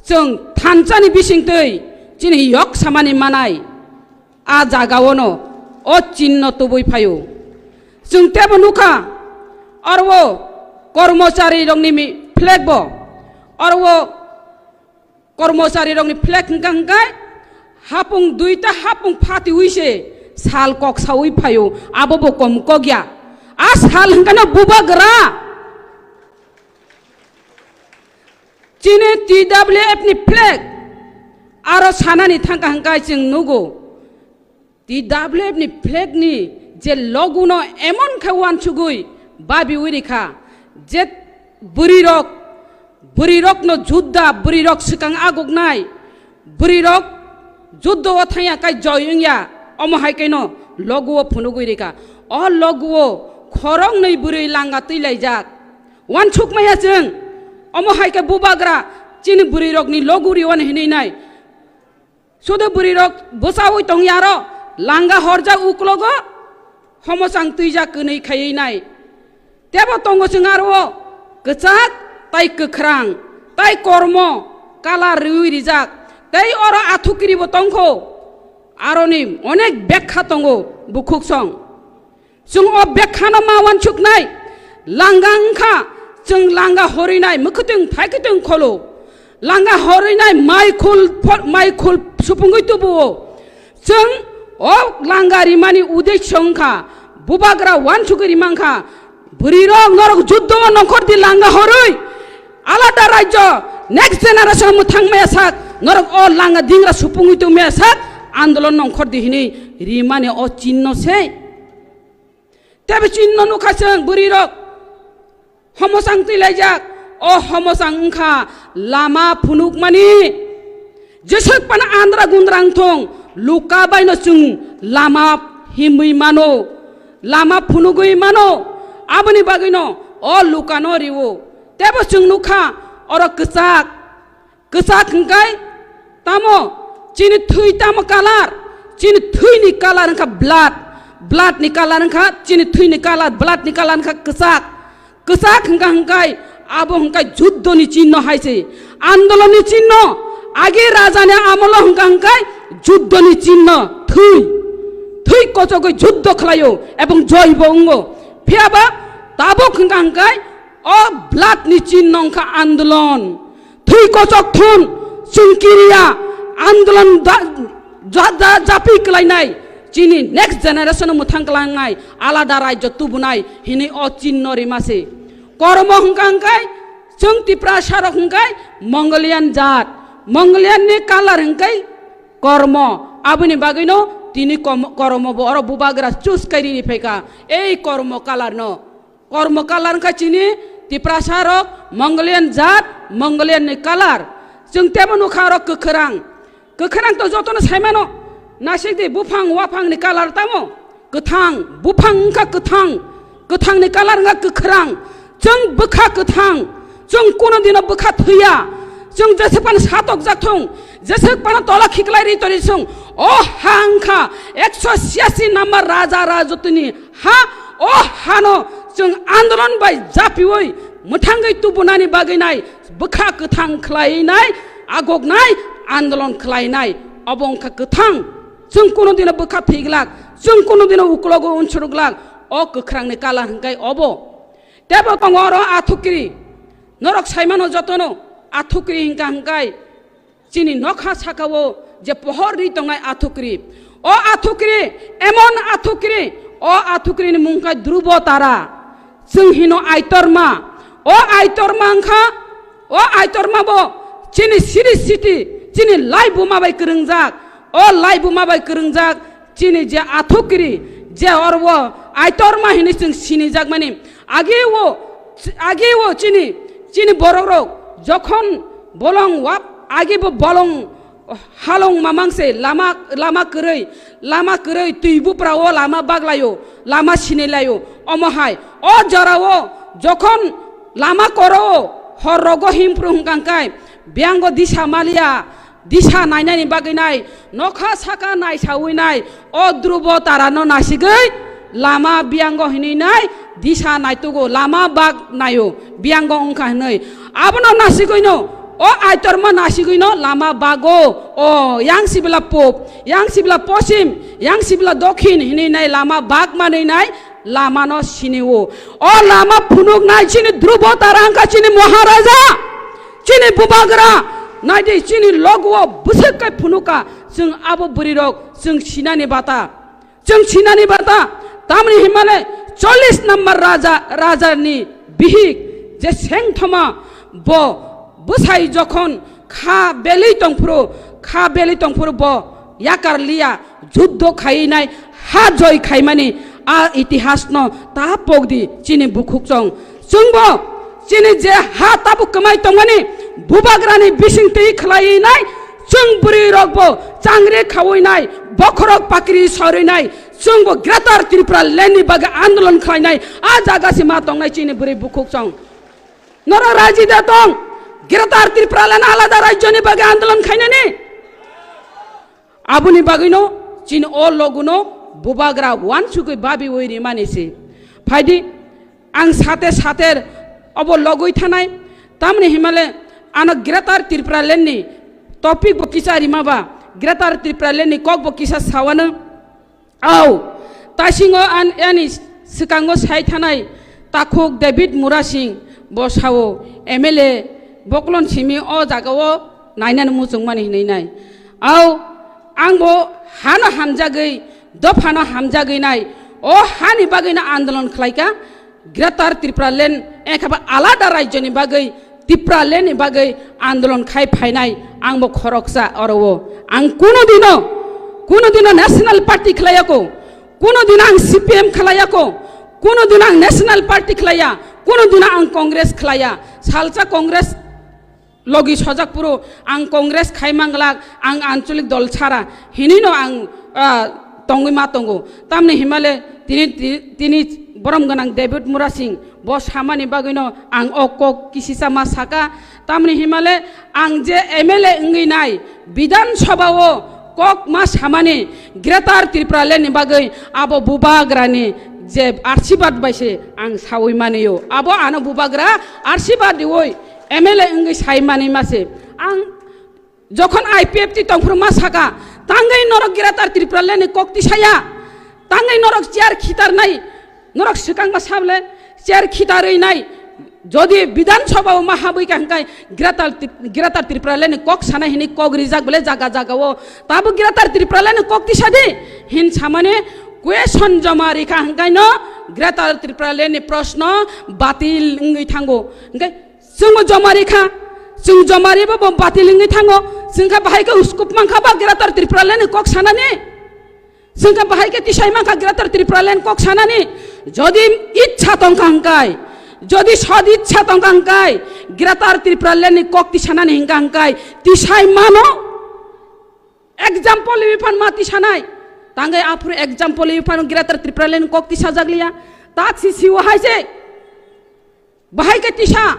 chwng thansani bisingtwi chini yok samani manai a jagaono o chinno tubui phaio. Chwng tebo nukha, oro kormocharirokni mi-, flag bo, oro kormocharirokni flag hwnkha hwnkhe hapung duita hapung phatiwi se sal kok sawi phaio, abo bo kom kok ya. A sal hwnkhe no bubagra. Chini T W F ni flag aro sanani thangkha hwnkhe chwng nugo. T W F ni flag ni je logo no emon khe wansugwi babiwi rikha, je bwrwirok, bwrwirokno judda, bwrwirok swkang aguknai, bwrwirok juddo o thangya kai joy wngya, omo hai kaino logo o phunugwi rikha. O logo o khoroknwi bwrwi langa twi laijak. Wansuk maya chwng, omo hai khe bubagra chini bwrwirokni logo riwani hinwi nai. Sudu bwrwirok bwchaui tongya aro langa horjak uklogo homosang twijak kwnwi khaiwi nai. Tebo tongo chwng aro kwchak tai kwkhrang tai kormo kalar riwi rijak. Tei oro athukiribo tongkho. Aroni onek bekha tongo bukhuk song. Chwng o bekhano ma wansuknai, langa wngkha, chwng langa horwinai, mwkhwtwng phaikhtwng kholo, langa horwinai maikhul pho-, maikhul supungwi tubuo. Chwng o langa rimani uddesho wngkha, bubagra wansugwi rimangkha, bwrwirok norok juddo o nongkhor di langa horwi, alada rajyo next generation mwthang maya sak, norok o langa dingra supungwi tong maya sak, andolon nongkhor di hinwi rimani o chinno se. Tebe chinno nukha chwng bwrwirok homosang twi laijak, o homosang wngkha lama phunukmani. Jeswk phano andra gundra wngthong, luka baino chwng lama himwi mano, lama phunugwi mano. Aboni bagwino o lukano riwo. Tebo chwng nukha oro kwchak, kwchak hwnkhe tamo chini thwi tamo kalar, chini thwini kalar wngkha blood, blood ni kalar wngkha chini thwini kalar, blood ni kalar wngkha kwchak. Kwchak hwnkha hwnkhe abo hwnkhe juddoni chinno hai se, andolonni chinno. Agi rajani amolo hwnkha hwnkhe juddoni chinno thwi, thwi kochogwi juddo khlaio ebong joibo wngo. Phiyaba tabuk hwnkha hwnkhe o blood ni chinno wngkha andolon. Thwi kochok thun, chwng kiriya, andolon da-, ja-, ja-, japi kwlainai, chini next generation mwthang kwlangnai, alada rajyo tubunai hinwi o chinno rima se. Kormo hwnkha hwnkhe chwng Tiprasa rok hwnkhe Mongolian jat, Mongolian ni kalar hwnkhe kormo, aboni bagwino tini kom-, kormo bo oro bubagra choose kairi ri phaikha, ei kormo kalar no. Kormo kalar wngkha chini Tiprasa rok, Mongolian jat, Mongolian ni kalar. Chwng tebo nukha oro kwkhwrang. Kwkhwrang to jotono saimano. Nasikdi buphang waphang ni kalar tamo? Kwthang. Buphang wngkha kwthang. Kwthang ni kalar wngkha kwkhwrang. Chwng bwkha kwthang. Chwng kuno dino bwkha thwiya. Chwng jeswk phano satok jak thung, jeswk phano tola khiklai ri tori sung. O ha wngkha ekso siyasi number raja rajotini ha, o hano chwng andolon bai japiwi mwthangwi tubunani bagwi nai, bwkha kwthang khlai nai, agok nai, andolon khlai nai, obo wngkha kwthang. Chwng kuno dino bwkha thwi glak, chwng kuno dino uklogo unsuru glak, o kwkhrangni kalar hwnkhe obo. Tebo tongo oro athukiri, norok saimano jotono athukiri hwnkha hwnkhe chini nokha sakao je pohor ri tongnai athukri. O athukri, emon athukri, o athukri ni mung khe Dhrubo Tara. Chwng hino Aitorma. O Aitorma wngkha, o Aitorma bo chini siri siti, chini laibuma bai kwrwngjak. O laibuma bai kwrwngjak, chini je athukri, je orwo Aitorma hini chwng sinijakmani. Age o, age o chini, chini borok rok jokhon bolong wap, age bo bolong halong mamang se lama, lama kwrwi, lama kwrwi twi bupra o lama baglaio, lama sinilaio. Omo hai, o jora o jokhon lama koro o hor rogo himpru hwnkha hwnkhe, biyango disa maliya, disa nainani bagwi nai, nokha saka naisawi nai, o Dhrubo Tarano nasigwi lama biyango hinwi nai, disa naitugo, lama bak naio, biyango wngkha hinwi. Abono nasigwino O aitorma nasigwino lama bago, o yang sibla pop, yang sibla posim, yang sibla dokhin hinwi nai lama bag manwi nai lamano sinio. O lama phunuknai chini Dhrubo Tara wngkha chini Maharaja, chini Bubagra, naidi chini loguo bwswk kai phunuka, chwng abo bwrwirok chwng sinani bata. Chwng sinani bata, tamni himale chollish number raja, rajani bihik je sengthoma bo bwsai jokhon kha belwi tongphuru, kha belwi tongphuru bo yakar liya, juddo khainai, ha joi khaimani a itihasno ta pokdi chini bukhukchong. Chwngbo chini je ha tabuk kwmai tongmani bubagrani bisingtwi khwlainai, chwng bwrwi rokbo changri khawi nai, bokhorok pakri sorwi nai, chwngbo Greater Tripura Land ni bagwi andolon khlainai, a jaga se ma tongnai chini bwrwi bukhukchong. Norok raji da tong, Greater Tripura Land alada rajyoni bagwi andolon khainani? Aboni bagwino chini o loguno bubagra wansugwi babiwi rimani se. Phaidi, ang sate sater obo logwi thanai, tamni himale ano Greater Tripura Land ni topic bo kisa rima ba, Greater Tripura Land ni kok bo kisa sawano. Au, taisingo an, ani swkango sai thanai takhuk David Murasing bo sao, M L A Boklon simi o jagao nainani muchungmani hinwi nai. Au, angbo hano hamjagwi, dophano hamjagwi nai, o hani bagwino andolon khlaika, Greater Tripura Land, ekhaba alada rajyoni bagwi, Tripura Land ni bagwi andolon khai phainai, angbo khoroksa oro o. Ang kuno dino, kuno dino National Party khlaiya ko, kuno dino ang C P M khlaiya ko, kuno dino ang National Party khlaiya, kuno dino ang Congress khlaiya. Salsa Congress logi sojak puro ang Congress khai manglak, ang ancholik dol sara hinino ang, ah, tongwi ma tongo. Tamni himale tini, ti-, tini borom gwnang David Murasing bo samani bagwino ang o kok kisisa ma saka. Tamni himale ang je M L A wngwi nai Bidhan Sabha o kok ma samani Greater Tripura Land ni bagwi abo bubagrani je arsibad bai se ang sawi manio. Abo ano bubagra arsibad diwi M L A wngwi sai manwi ma se. Ang jokhon I P F T tongphuru ma saka, tangwi norok Greater Tripura Land ni kok tisaya, tangwi norok chair khitarnai, norok swkang ma sable chair khitarwi nai, jodi Bidhan Sabha o ma habwi ka hwnkhe Greater Tri-, Greater Tripura Land ni kok sana hini kok rijak bole jaga jaga o, tabo Greater Tripura Land ni kok tisadi hin samani question joma rikha hwnkhe no Greater Tripura Land ni proshno batil wngwi thango. Hwnkhe Chwngbo joma rikha, chwng joma riba bo batil wngwi thango, chwngkha bahai khe uskup mankha ba Greater Tripura Land ni kok sanani? Chwngkha bahai khe tisai mankha Greater Tripura Land kok sanani? Jodi ichha tongkha hwnkhe, jodi sod ichha tongkha hwnkhe, Greater Tripura Land ni kok tisanani hwnkha hwnkhe tisai mano? Example riwi phan ma tisanai. Tangwi aphuru example riwi phan Greater Tripura Land ni kok tisajak liya. Tak si siwa hai se. Bahai khe tisa,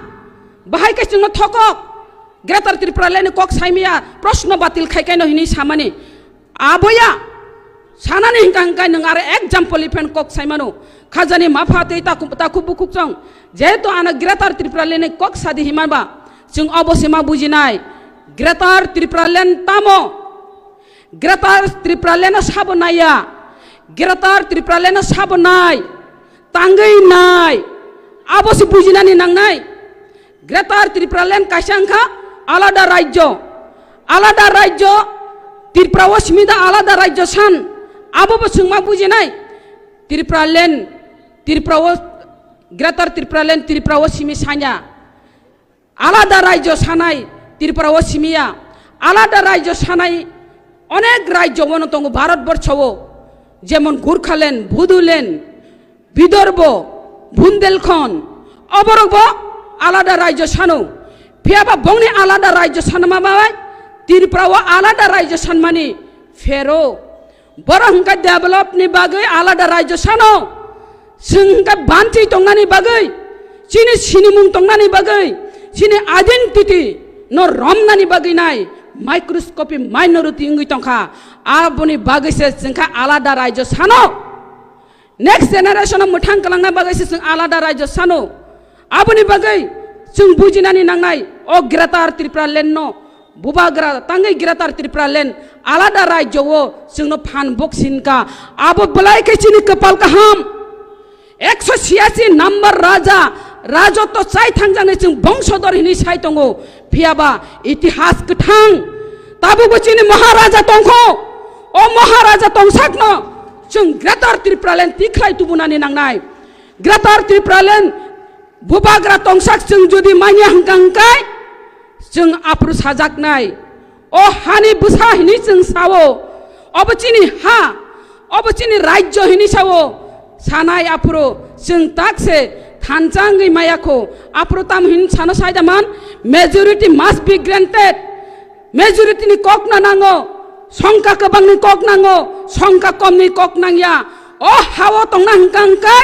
bahai khe chwngno thokok, Greater Tripura Land ni kok saimaya, proshno batil khai kaino hinwi samani. Aboya, sanani hwnkha hwnkhe nwng aro example ni phan kok saimano. Khajani mapha tei takhuk, takhuk bukhuk chong. Jehetu ano Greater Tripura Land ni kok sadi himaba, chwng obo se ma bujinai. Greater Tripura Land tamo? Greater Tripura Land no sabo naiya. Greater Tripura Land no sabo nai. Tangwi nai. Abo se bujinani nangnai. Greater Tripura Land kaisa wngkha alada rajyo. Alada rajyo, Tripura o simi da alada rajyo san. Abo bo chwng ma bujinai. Tripura Land, Tripura o, Greater Tripura Land, Tripura o simi sanya. Alada rajyo sanai Tripura o simiya, alada rajyo sanai onek rajyo bono tongo Bharat borsho o, jemon Gurkhaland, Bodoland, Bidorbo, Bundelkhand, oborok bo alada rajyo sano. Phiyaba bongni alada rajyo sanma bai Tripura o alada rajyo sanmani phero. Borok hwnkhe develop ni bagwi alada rajyo sano, chwng hwnkhe banchi tongnani bagwi, chini sinimung tongnani bagwi, chini identity no romnani bagwi nai microscopic minority wngwi tongkha. Aboni bagwi se chwngkha alada rajyo sano. Next generation o mwthang kwlangna bagwi se chwng alada rajyo sano. Aboni bagwi Chwng bujinani nangnai, o Greater Tripura Land no, bubagra tangwi Greater Tripura Land alada rajyo o chwngno phan bok sinka. Abo belai khe chini kwpal kaham. Ekso siyasi number raja, rajotto chai thangjaknai chwng bongsodor hinwi sai tongo. Phiyaba itihas kwthang. Tabukbo chini Maharaja tongkho. O Maharaja tongsakno chwng Greater Tripura Land tikhlai tubunani nangnai. Greater Tripura Land bubagra tongsak chwng jodi manya hwnkha hwnkhe chwng aphuru sajaknai. O hani bwsa hini chwng sao, obo chini ha, obo chini rajyo hini sao, sanai aphuru chwng tak se thansa wngwi maya kho. Aphuru tam hin sano saida man, majority must be granted. Majority ni kok na nango, songkha kwbang ni kok nango, songkha kom ni kok nangya. O hao tongna hwnkha hwnkhe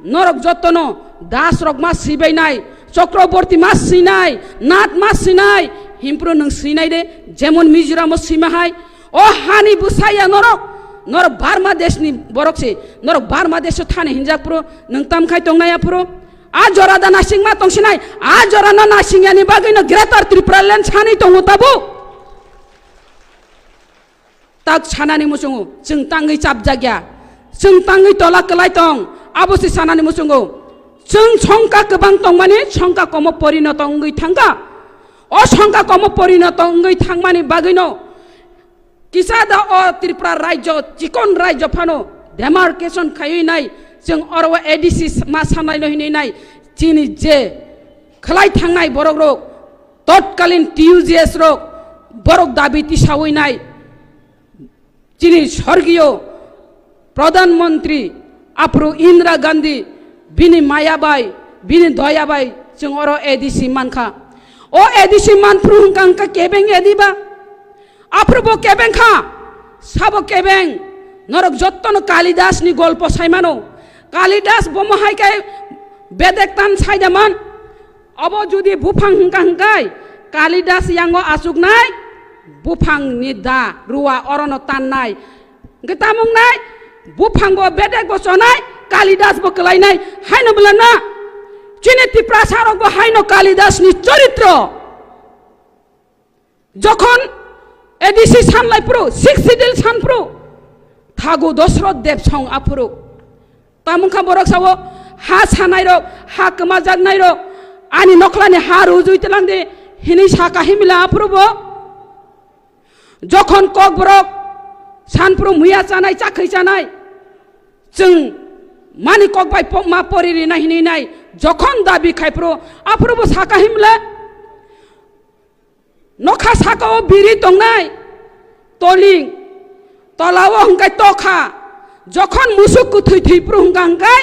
norok jotono Das rok ma sibainai, Chakraborty ma sinai, Nath ma sinai, himpro nwng sinai de, jemon Mizoram o sima hai. O hani bwsaya norok, norok Burma desh ni borok se, norok Burma desh o thani hinjak pro, nwng tam khai tongnai aphuru. A jora da nasing ma tong sinai, a jora no nasing yani bagwi no Greater Tripura Land sani tongo tabu. Tak sanani muchungo, chwng tangwi chapjakya, chwng tangwi tola kwlai tong, abo se sanani muchungo. Chwng songkha kwbang tongmani songkha komo porinoto wngwi thangkha. O songkha komo porinoto wngwi thangmani bagwino kisa da o Tripura rajyo, chikon rajyo phano demarcation khaiwi nai, chwng oro A D C ma sanai no hinwi nai, chini je khlai thangnai borok rok, totkalin T U G S rok, borok dabi tisawi nai. Chini sorgiyo Pradhan Mantri aphuru Indira Gandhi bini maya bai, bini doya bai chwng oro A D C mankha. O A D C manphuru hwnkha hwnkha kebeng A D ba? Aphuru bo kebeng kha, sabo kebeng. Norok jottono Kalidas ni golpo saimano. Kalidas bomo hai khe bedek tan saidaman. Obo jodi buphang hwnkha hwnkhe Kalidas yango achuknai buphang ni da ruwa orono tannai. Hwnkhe tamo wngnai buphang bo bedek bo chonai Kalidas bo kwlainai haino bwlana chini Tiprasa rok bo haino Kalidas ni choritro. Jokhon A D C sanlai phuru, Sixth Schedule san phuru, thagu Dosroth Debsong aphuru. Tamungkha borok sao, ha sanai rok, ha kwmajaknai rok, ani nokhlani ha rujui twlang di, hinwi saka himila aphuru bo. Jokhon kokborok san phuru muya chanai, chakhwi chanai, chwng mani kok bai po-, ma pori rina hinwi nai, jokhon dabi khai phuru, aphuru bo saka himla. Nokha saka o biri tongnai, toling, tola o hwnkhe tokha. Jokhon musuk kwthwi thwi phuru hwnkha hwnkhe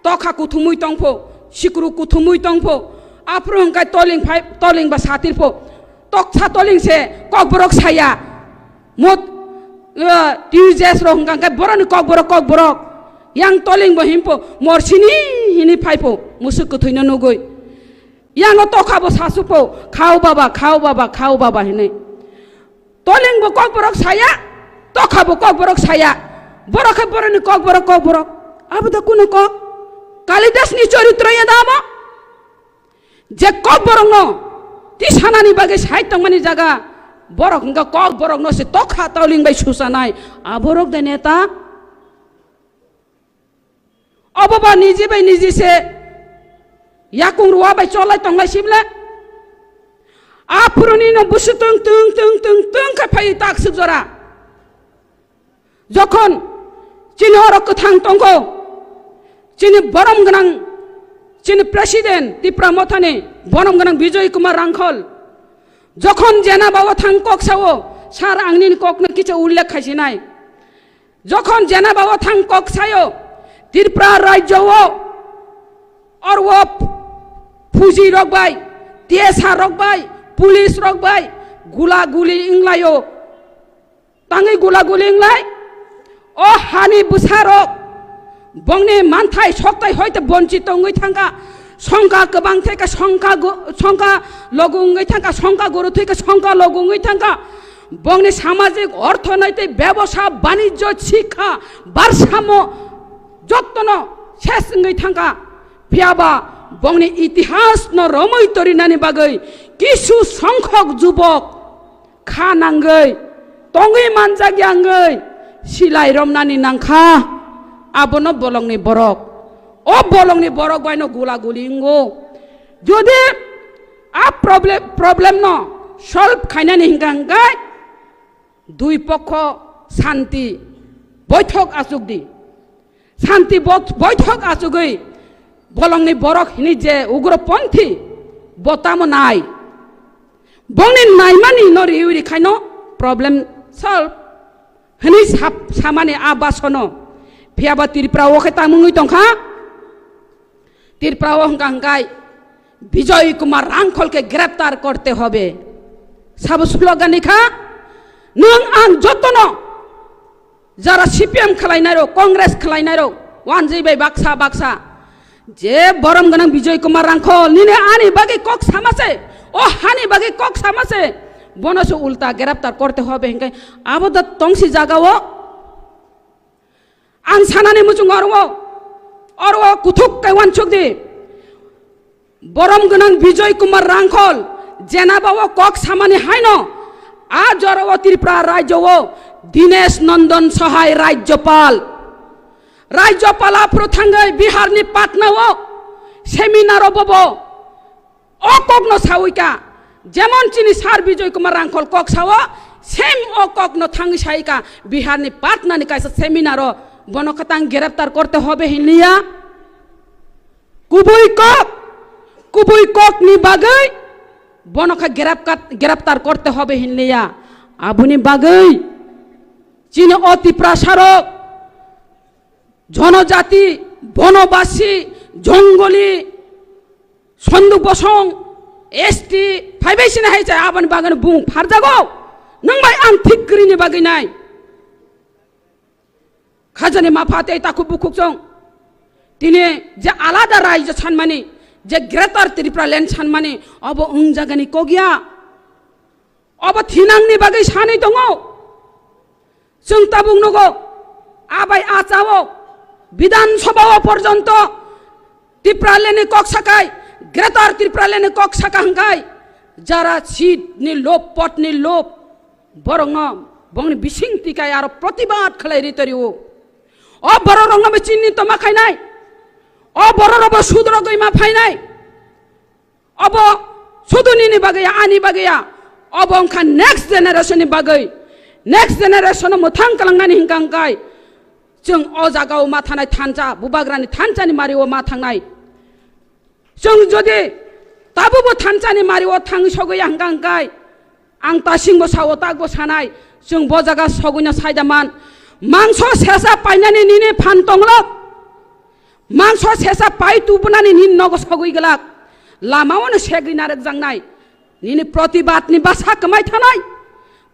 tokha kuthumui tongpho, sikru kuthumui tongpho. Aphuru hwnkhe toling phai, toling ba satir pho. Toksa toling se kokborok saya. Mot, eh, T U G S rok hwnkha hwnkhe boroni kokborok, kokborok. Yang toling bo himpho, morsini hini phaipho, musuk kwthwino nugui. Yango tokha bo sasupo, "Khao baba, khao baba, khao baba," hinwi. Toling bo kokborok saya, tokha bo kokborok saya. Borok khe boroni kokborok, kokborok. Abo da kuno kok? Kalidas ni choritro ya da abo? Je kokborokno tisanani bagwi sai tongmani jaga, borok hwnkha kokborokno se tokha toling bai susanai. Aborok de neta? Obo ba niji bai niji se yakung rua bai cholai tonglai sibla. Aphuruni no busu tung tung tung tung tung khe phai tak suk jora. Jokhon chini oro kwthang tongo, chini borom gwnang, chini president Tipra Mothani borom gwnang Bijoy Kumar Rangkhol. Jokhon jena bawa thang kok sao, sar ang nini kokno kicha ullekh khaisinai. Jokhon jena bawa thang kok sayo, Tripura rajyo o orwo phuji rok bai, T S R rok bai, police rok bai gula guli wnglaio. Tangwi gula guli wnglai. O hani bwsarok bongni manthai soktai hoite bonchit wngwi thangkha. Songkha kwbang thai kha songkha gu-, songkha logu wngwi thangkha, songkha guru thai kha songkha logu wngwi thangkha. Bongni samajik, orthonoitik, bebosa, banijyo, sikha, barsamo jottono ses wngwi thangkha. Phiyaba Bongni itihas no romwi torinani bagwi kisu songkhok jubok kha nangwi tongwi manjakya wngwi silai romnani nangkha. Abono bolongni borok, o bolongni borok baino gula guli wngo. Jodi a problem, problem no solve khainani hingka hingkai dui pokho santi boithok achuk di. Santi bot-, boithok achugwi bolongni borok hini je ugroponthi bo tamo nai. Bongni naimani no riwi rikhaino problem solve hini sap-, samani a basono. Phiyaba Tripura o khe tamungwi tongkha. Tripura o hingka hingkai Bijoy Kumar Rangkhol ke greptar korte hobe. Sabo slogan ni kha, nwng ang jotono jara C P M khwlainai rok, Congress khwlainai rok, wanjwi bai baksa baksa. Je borom gwnang Bijoy Kumar Rangkhol, nini ani bagwi kok sama se, o hani bagwi kok sama se, bono se ulta greptar korte hobe hingkai abo da tongsi jaga o. Ang sanani muchung oro, oro kuthuk kai wansuk di. Borom gwnang Bijoy Kumar Rangkhol, jenaba o kok samani haino, a jora o Tripura rajyo o Dinesh Nandan Sahai Rajyapal. Rajyapal aphuru thangwi Bihar ni Patna o seminar o bobo o kok no sawi ka. Jemon chini sir Bijoy Kumar Rangkhol kok sao, same o kok no thangwi sai ka. Bihar ni Patna ni kaisa seminar o bono khatang greptar korte hobe hinliya. Kubui kok, kubui kok ni bagwi bono kha grepkat-, greptar korte hobe hinliya. Aboni bagwi chini o Tiprasa rok, jonojati, bonobasi, jongoli, sonduk bosong, S T, phaibai sini hai chai aboni bagwi bung pharjago. Nang bai ang thik kwrwini bagwi nai. Khajani mapha tei takhuk bukhuk chong. Tini je alada raijyo sanmani, je Greater Tripura Land sanmani, obo wng jagani kok ya. Obo thinangni bagwi sanwi tongo. Chwng tabuk nugo, abai achao, Bidhan Sabha o porjonto Tripura Land ni kok sakai, Greater Tripura Land ni kok saka hwngkai, jara seat ni lob, pot ni lob, borokno bongni bising tikai aro protibad khlai ri torio. O borok rokno bo chini toma khainai, o borok rok bo sudrogwi ma phainai. Obo sudu nini bagwi ya, ani bagwi ya. Obo wngkha next generation ni bagwi. Next generation no mwthang kalangnani hingka hingkai chwng o jaga o ma thanai thansa, bubagrani thansa ni mari o ma thangnai. Chwng jodi tabukbo thansa ni mari o thang sogwi ya hingka hingkai, ang tasingbo sao, takbo sanai, chwng bo jaga sogwino saida man. Mangso sesa painani nini phan tonglo. Mangso sesa pai tubunani nini nogo sogwi glak. Lama ono segwi narwk jangnai. Nini protibad ni basa kwmai thanai.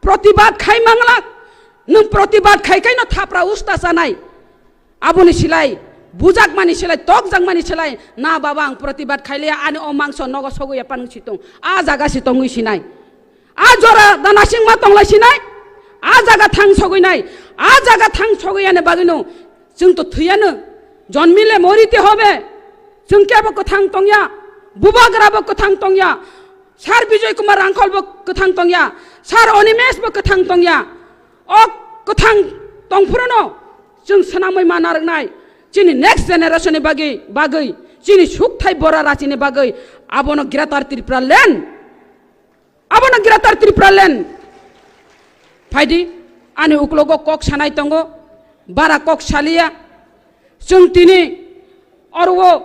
Protibad khai manglak. Nwng protibad khai kaino thapra usta chanai. Aboni silai, bujakmani silai, tokjakmani silai, na baba, ang protibad khailiya, ani o mangso nogo sogwi ya panung si tong. A jaga si tongwi sinai. A jora da nasing ma tonglai sinai. A jaga thang sogwi nai. A jaga thang sogwi yani bagwi no. Chwng to thwiyano, jonmile morite hobe. Chwng kebo kwthang tongya, bubagra bo kwthang tongya, Sir Bijoy Kumar Rangkhol bo kwthang tongya, Sir Animesh bo kwthang tongya. O kwthang tongphruno chwng swnamwi ma narwknai, chini next generation ni bagwi, bagwi, chini sukthai bora rachini bagwi, abono Greater Tripura Land. Abono Greater Tripura Land. Phaidi, ani uklogo kok sanai tongo, bara kok saliya. Chwng tini oro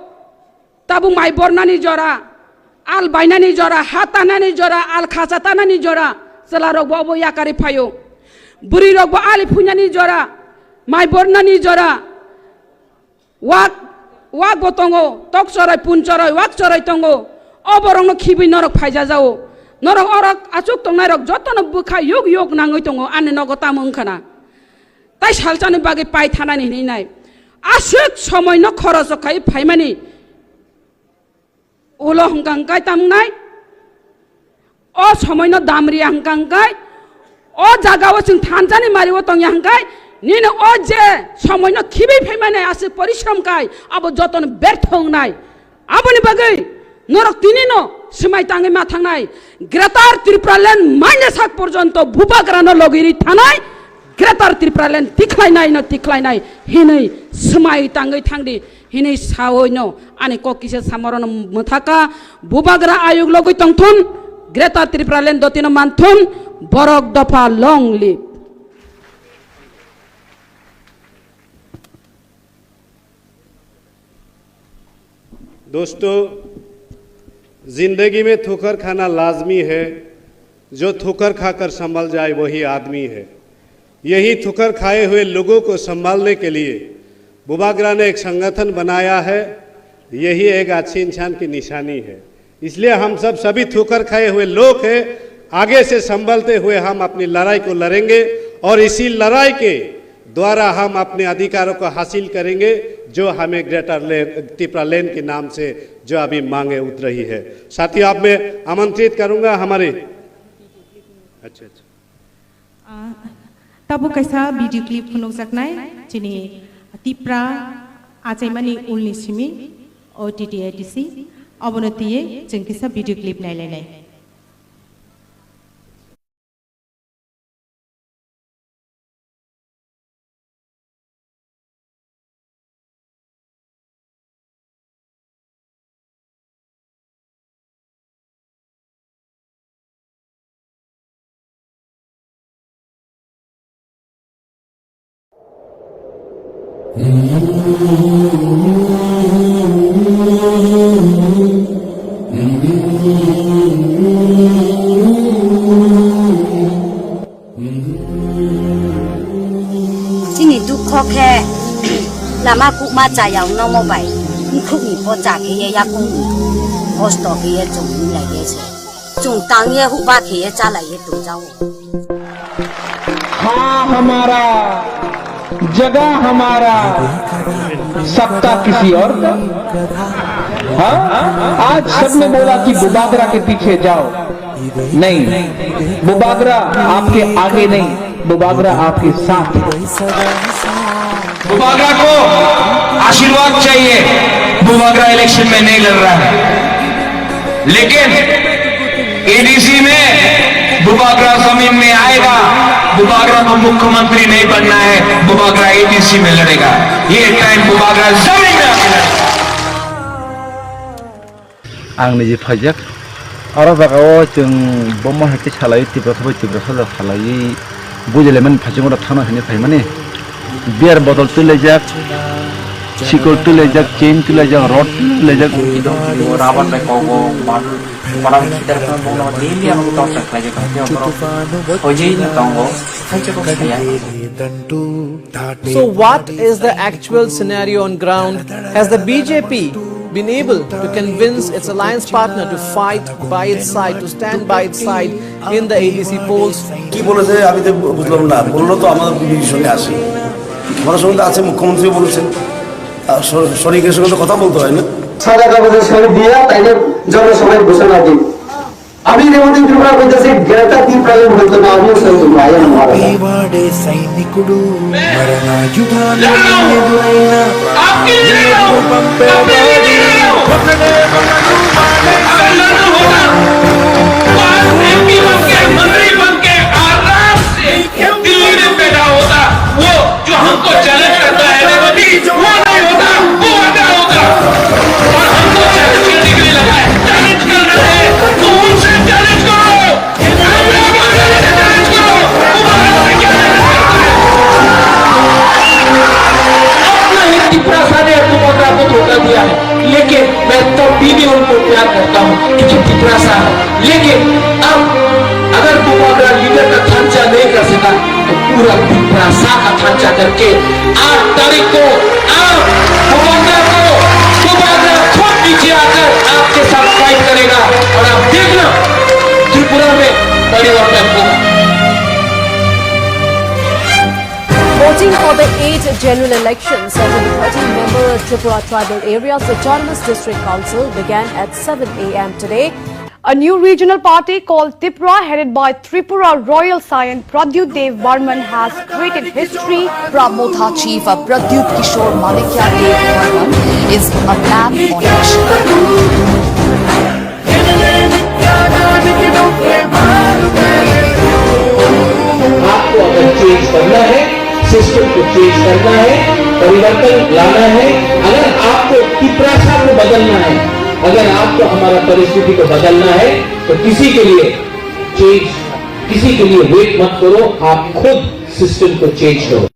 tabuk mai bornani jora, al bainani jora, ha tanani jora, al khacha tanani jora, chwla rokbo obo yakari phaio. Bwrwi rokbo ali phuinani jora, mai bornani jora, Wak, wak bo tongo, tok choroi, pun choroi, wak choroi tongo. O borokno khibwi norok phaijajao. Norok orok achuk tongnai rok jotono bwkha yuk yuk nangwi tongo, ani nogo tamo wngkhana. Tai salsani bagwi pai thanani hinwi nai. Aswk somoino khoroch khai phaimani. Ulo hwnkha hwnkhe tamnai, o somoino damriya hwnkha hwnkhe, o jagao chwng thansani mario tongya hwnkhe, nini o je somoino khibwi phaimani aswk porishrom khai, abo jotono bertho wngnai. Aboni bagwi norok tinino swmai tangwi ma thangnai. Greater Tipraland maina sak porjonto bubagrano logiri thanai. Greater Tipraland tikhlainai no tikhlainai hinwi swmai tangwi thangdi hinwi saoino ani kok kisa samorono mwthaka. Bubagra ayuk logwi tongthun. Greater Tipraland dotino manthun. Borok dopha long live. दोस्तों, जिंदगी में ठोकर खाना लाजमी है। जो ठोकर खाकर संभल जाए, वही आदमी है। यही ठोकर खाए हुए लोगों को संभालने के लिए बुबागरा ने एक संगठन बनाया है। यही एक अच्छे इंसान की निशानी है। इसलिए हम सब सभी ठोकर खाए हुए लोग हैं, आगे से संभलते हुए हम अपनी लड़ाई को लड़ेंगे और इसी लड़ाई के द्वारा हम अपने अधिकारों को हासिल करेंगे, जो हमें ग्रेटर लैंड, तिपरा लैंड के नाम से जो अभी मांगे उठ रही है। साथियों, आप मैं आमंत्रित करूंगा हमारे, अच्छा, अच्छा। Ah, tabuk kaisa video clip phunukjaknai, chini Tipra achaimani ulni simi, O T T A D C, obono twiwi chwng kisa video clip nailainai. Chini dukho khe lama kubma chaya wngno mo bai, bukhukni pocha khe ye, yakungni kosto khe ye chwng wng lai ye se. Chwng tang ye huba khe ye cha lai ye tong jao. हाँ हमारा, जगह हमारा, सत्ता किसी और का। हाँ, आज सबने बोला कि बुबागरा के पीछे जाओ। नहीं, बुबागरा आपके आगे नहीं, बुबागरा आपके साथ है। बुबागरा को आशीर्वाद चाहिए, बुबागरा इलेक्शन में नहीं लड़ रहा है, लेकिन एडीसी में बुबागरा जमीन में आएगा। बुबागरा को मुख्यमंत्री नहीं बनना है, बुबागरा एडीसी में लड़ेगा। ये टाइम बुबागरा जमीन में आके लड़ेगा। Ang niji phaijak. Oro jagao chwng bomo hai khe salai, Tiprasa bai Tiprasa jat salai, bujilaimani phaijak oro thana hinwi phaimani. Beer bottle twilaijak, sikol twilaijak, chain twilaijak, rod twilaijak. Rubber bai kogo, koran khitar khe bono daily ang torture khlaijak. Hojino tongo, phaijak saya. So, what is the actual scenario on ground? Has the B J P been able to convince its alliance partner to fight by its side, to stand by its side in the A D C polls? কি বলেছে আমি তো বুঝলাম না, বললো তো আমাদের বিরোধী সঙ্গে আছে, আমার সঙ্গে তো আছে, মুখ্যমন্ত্রী বলেছেন, আর শ-, শরিকের সঙ্গে তো কথা বলতে হয় না। সাদা কাগজে সই দিয়া তাইলে জনসভায় ঘোষণা দিন। আমি যেমন ত্রিপুরা কইতেছি, গ্রেটার ত্রিপুরা হইতো না, আমিও সই হইতো, I am not. आपके लिए लड़ रहा हूँ, आपके लिए लड़ रहा हूँ। अगर लड़ना होता, तो आज एमपी बन के, मंत्री बन के, आराम से दिल्ली में बैठा होता। वो जो हमको चैलेंज करता है ना, वो नहीं होता, वो आगे होता। और हमको चैलेंज करने के लिए लगा है, चैलेंज कर रहे हैं, तो उनसे चैलेंज करो। अपना ही तिपरासा ने बुबागरा को धोखा दिया है, लेकिन मैं तब भी नहीं उनको प्यार करता हूँ, क्योंकि तिपरासा है। लेकिन अब अगर बुबागरा लीडर का थांचा नहीं कर सका, तो पूरा तिपरासा का थांचा करके आठ तारीख को आप बुबागरा को, बुबागरा खुद नीचे आकर आपके साथ फाइट करेगा और आप देखना, त्रिपुरा में परिवर्तन होगा। Voting for the eighth general elections of the thirteen member Tripura Tribal Areas Autonomous District Council began at seven a m today. A new regional party called Tipra, headed by Tripura Royal Scion Pradyut Dev Barman, has created history. Tipra Motha chief, uh, Pradyut Kishore Manikya Dev Barman, leading is a ban on action. आपको अगर चेंज करना है, सिस्टम को चेंज करना है, परिवर्तन लाना है, अगर आपको तिपरासा को बदलना है, अगर आपको हमारा परिस्थिति को बदलना है, तो किसी के लिए चेंज, किसी के लिए वेट मत करो, आप खुद सिस्टम को चेंज करो।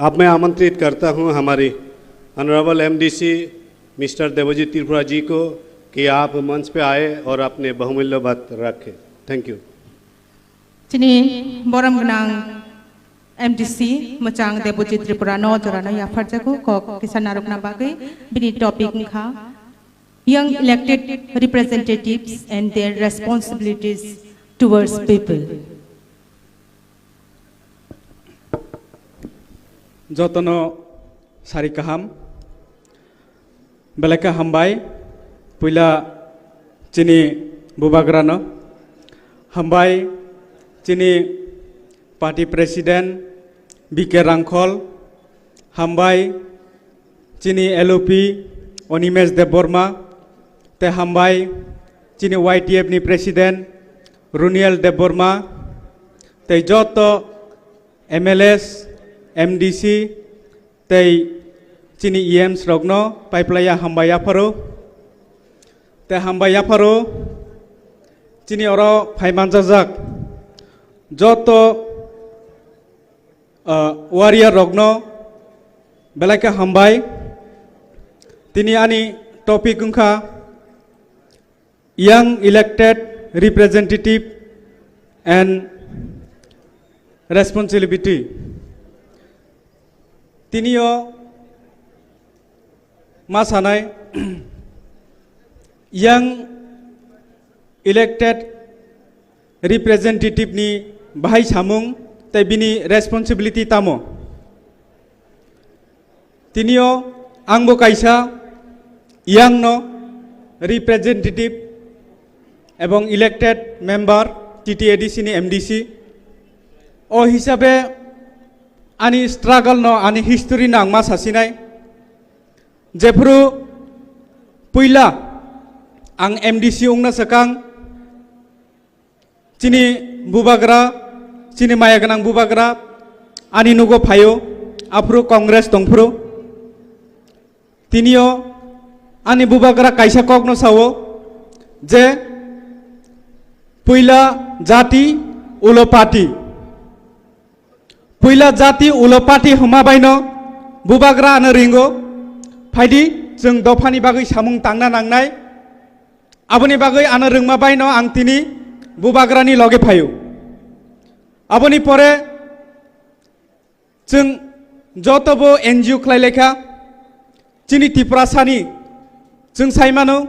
अब मैं आमंत्रित करता हूं हमारी ऑनरेबल एमडीसी मिस्टर देवजीत त्रिपुरा जी को कि आप मंच पे आए और अपने बहुमूल्य बात रखें। Thank you. Chini borom gwnang M D C mwchang Debojit Tripura no jora no yapharjago kok kisa narwkna bagwi bini topic wngkha Young Elected Representatives and Their Responsibilities Towards People. Jotono sari kaham. Belai khe hambai, puila chini bubagrano. Hambai chini party president B K Rangkhol, hambai chini L O P Animesh Debbarma, tei hambai chini Y T F ni president Runiel Debbarma, tei joto M L As, M D C, tei chini E Ms rokno paiplaiya hambai yapharo. Tei hambai yapharo chini oro phai manjajak joto, ah, warrior rokno belai khe hambai. Tini ani topic wngkha Young Elected Representative and Responsibility. Tinio ma sanai, young elected representative ni bahai samung tei bini responsibility tamo? Tinio angbo kaisa young no representative ebong elected member T T A D C ni M D C. O hisabe ani struggle no, ani history no ang ma sasinai. Jephuru puila ang M D C wngna swkang, chini bubagra, chini maya gwnang bubagra ani nugo phaio, aphuru Congress tongphuru. Tinio ani bubagra kaisa kokno sao je puila jati ulo party. Puila jati ulo party hwnma baino bubagra ano ringo, phaidi chwng dophani bagwi samung tangna nangnai. Aboni bagwi ano rwngma baino ang tini bubagrani loge phaio. Aboni pore chwng joto bo N G O khlai laikha. Chini Tiprasani chwng sai mano,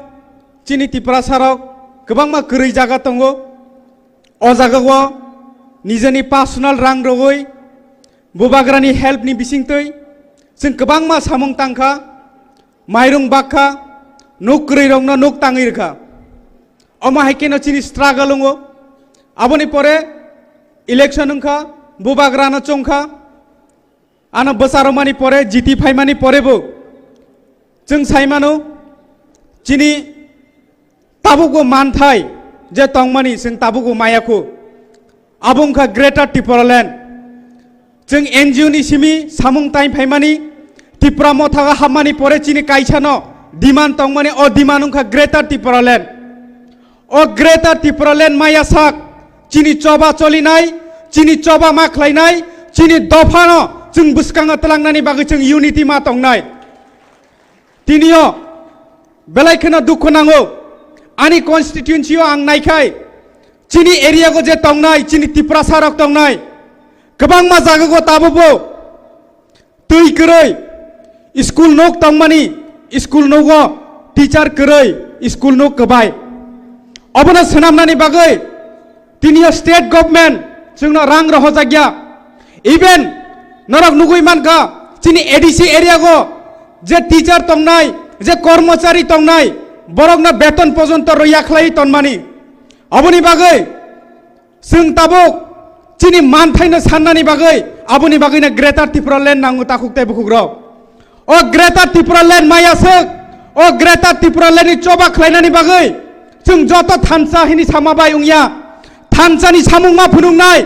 chini Tiprasarok kwbangma kwrwi jaga tongo. O jagao nijeni personal rang rogwi bubagrani help ni bisingtwi chwng kwbangma samung tangkha, mairung bakha, nuk kwrwi rokno nuk tangwi rwkha. Omo hai kheno chini struggle wngo. Aboni pore election wngkha, bubagrano chongkha. Ano bwcharwmani pore, jiti phaimani pore bo chwng sai mano, chini tabukbo manthai je tongmani chwng tabukbo maya kho. Abo wngkha Greater Tipraland. Chwng N G O ni simi samung tai phaimani, Tipra Motha o hapmani pore chini kaisano demand tongmani, o demand wngkha Greater Tipraland. O Greater Tipraland maya sak, chini choba cholinai, chini choba ma khlainai, chini dophano chwng bwskango twlangnani bagwi chwng unity ma tongnai. Tinio belai kheno dukhu nango. Ani constituency o ang naikhai, chini area go je tongnai, chini Tiprasa rok tongnai, kwbangma jaga go tabukbo twi kwrwi, school nok tongmani, school nogo teacher kwrwi, school nok kwbai. Obono swnamnani bagwi tiniyo state government chwngno rang rohojakya. Even Norok nugwi mankha, chini A D C area go je teacher tongnai, je kormochari tongnai, borokno beton pojonto roya khlai tonmani. Aboni bagwi chwng tabuk chini manthaino sannani bagwi, aboni bagwino Greater Tipraland nango takhuk tei bukhukrok. O Greater Tipraland maya swk, o Greater Tipraland ni choba khlainani bagwi chwng joto thansa hini sama bai wngya. Thansani samung ma phunuknai.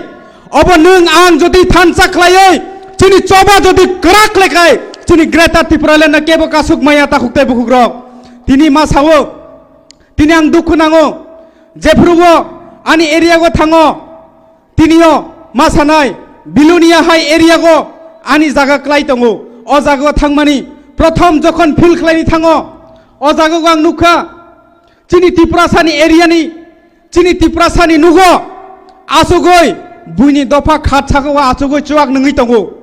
Obo nwng ang jodi thansa khlaiwi chini choba jodi kwrak lekhai, chini Greater Tipraland no kebo kasuk maya takhuk tei bukhukrok. Tini ma sao, tini ang dukhu nango. Jephrubo ani area go thango, tinio ma sanai, Bilonia hai area go ani jaga klai tongo. O jaga o thangmani prothom jokhon field khlaini thango, o jaga go ang nukha, chini Tiprasani area ni, chini Tiprasani nugo asugoi buini dopha khat saka o asugoi chuak nungwi tongo.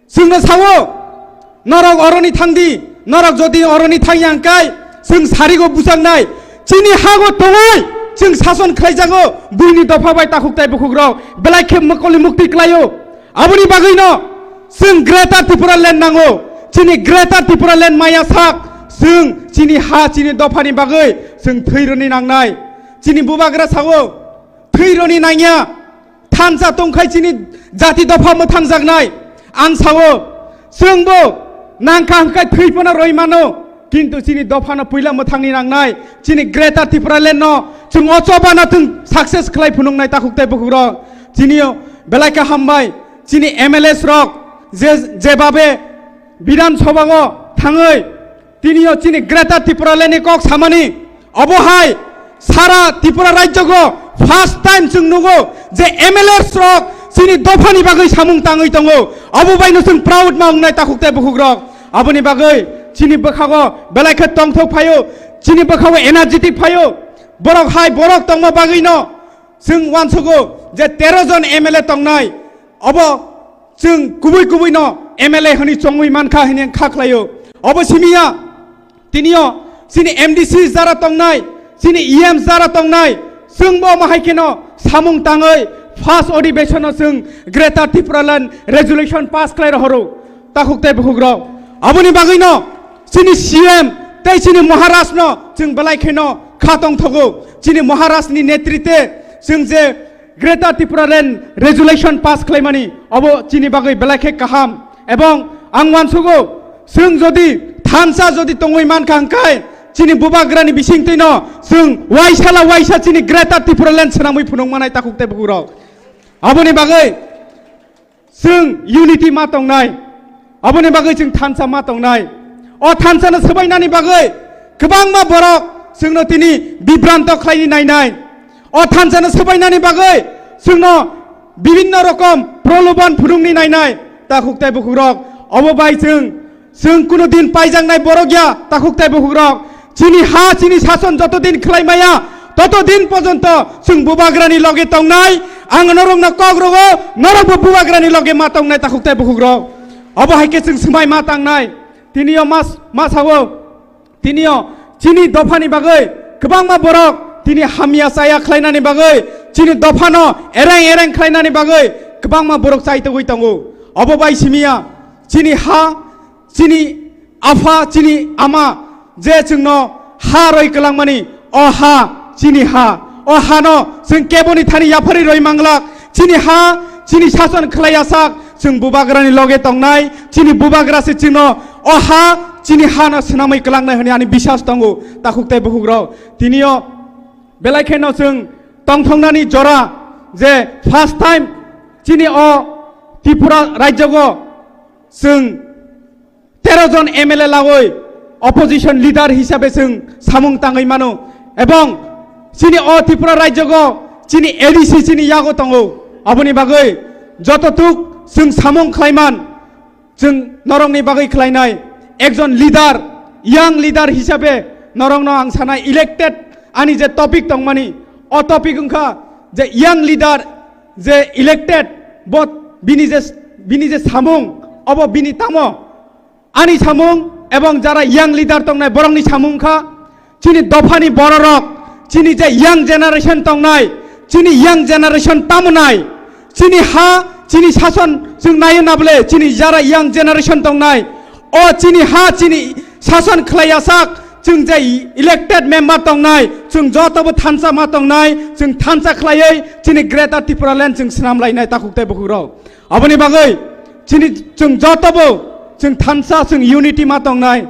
Chwngno sao, norok oroni thangdi, norok jodi oroni thangya hwnkhe, chwng sarigo buchangnai, chini hago tongwi, chwng sason khlaijago, buini dopha bai takhuk tai bukhukrok, belai khe mokoli mukti klaio. Aboni bagwino, chwng Greater Tipraland nango, chini Greater Tipraland maya sak, chwng chini ha, chini dophani bagwi, chwng thwi rwni nangnai. Chini bubagra sao, thwi rwni nangya. Thansa tongkhai chini jati dopha mwthangjaknai. Ang sao, chwngbo nangkha hwnkhe thwi phano roi mano, kintu chini dophano puila mwthangni nangnai, chini Greater Tipraland no chwng o chobano chwng success khlai phunuknai takhuk tei bukhukrok. Chinio belai khe hambai, chini M L As rok je, jebabe Bidhan Sabha o thangwi tinio chini Greater Tipraland ni kok samani, obo hai sara Tripura rajyo go first time chwng nugo je M L As rok chini dophani bagwi samung tangwi tongo, obo baino chwng proud ma wngnai takhuk tei bukhukrok. Aboni bagwi chini bwkhago belai khe tongthok phaio, chini bwkhago energetic phaio, borok hai borok tongma bagwino chwng uansugo je tero jon M L A tongnai, obo chwng kubui kubui no M L A hwnwi chongwi mankha hwnwi ang kha khlaio. Obo simiya, tinio chini M D C jara tongnai, chini E M jara tongnai, chwngbo omo hai kheno samung tangwi first adhibeshon o chwng Greater Tipraland resolution pass khlai rohoro takhuk tei bukhukrok. Aboni bagwino chini C M tei chini Maharaj no chwng belai kheno kha tongthogo. Chini Maharaj ni netrite chwng je Greater Tipraland resolution pass khlaimani, obo chini bagwi belai khe kaham. Ebong ang uansugo, chwng jodi thansa jodi tongwi mankha hwnkhe, chini bubagrani bisingtwino chwng waisala waisa chini Greater Tipraland swnamwi phunuk manai takhuk tei bukhukrok. Aboni bagwi chwng unity ma tongnai, aboni bagwi chwng thansa ma tongnai. O thansano swbainani bagwi kwbangma borok chwngno tini bibranto khlaini nainai. O thansano swbainani bagwi chwngno bibinno rokom proloban phunukni nainai takhuk tei bukhukrok. Obo bai chwng, chwng kuno din paijaknai borok ya takhuk tei bukhukrok. Chini ha, chini sason joto din khlai maya, toto din pojonto chwng bubagrani loge tongnai. Ang norokno kok rogo, norokbo bubagrani loge ma tongnai takhuk tei bukhukrok. Obo hai khe chwng swmai ma tangnai. Tinio mas, ma sao, tinio chini dophani bagwi kwbangma borok tini hamya chaya khlainani bagwi, chini dophano ereng ereng khlainani bagwi kwbangma borok chaitogwi tongo. Obo bai simiya chini ha, chini apha, chini ama je chwngno ha roi kwlangmani, o ha chini ha, o hano chwng keboni thani yapharwi roi manglak. Chini ha, chini sason khlai asak, chwng bubagrani loge tongnai, chini bubagra se chwngno o ha, chini hano swnamwi kwlangnai hwnwi ani biswas tongo, takhuk tei bukhukrok. Tinio belai kheno chwng tongthoknani jora je first time chini o Tripura rajyogo chwng tero jon M L A lagoi opposition leader hisabe chwng samung tangwi mano, ebong chini o Tripura rajyogo chini A D C chini yago tongo. Aboni bagwi joto tuk chwng samung khlaiman, chwng norokni bagwi khlainai ekjon leader, young leader hisabe norokno ang sanai elected ani je topic tongmani, o topic wngkha je young leader je elected, bo bini je, bini je samung, obo bini tamo ani samung ebong jara young leader tongnai borokni samung kha. Chini dophani bororok, chini je young generation tongnai, chini young generation tamonai, chini ha, Chini sason chwng naio na bole, chini jara young generation tongnai, o chini ha chini sason khlai yasak, chwng je elected member tongnai, chwng joto bo thansa ma tongnai, chwng thansa khlaiwi chini Greater Tipraland chwng swnam lainai takhuk tei bukhukrok. Aboni bagwi chini chwng joto bo chwng thansa, chwng unity ma tongnai.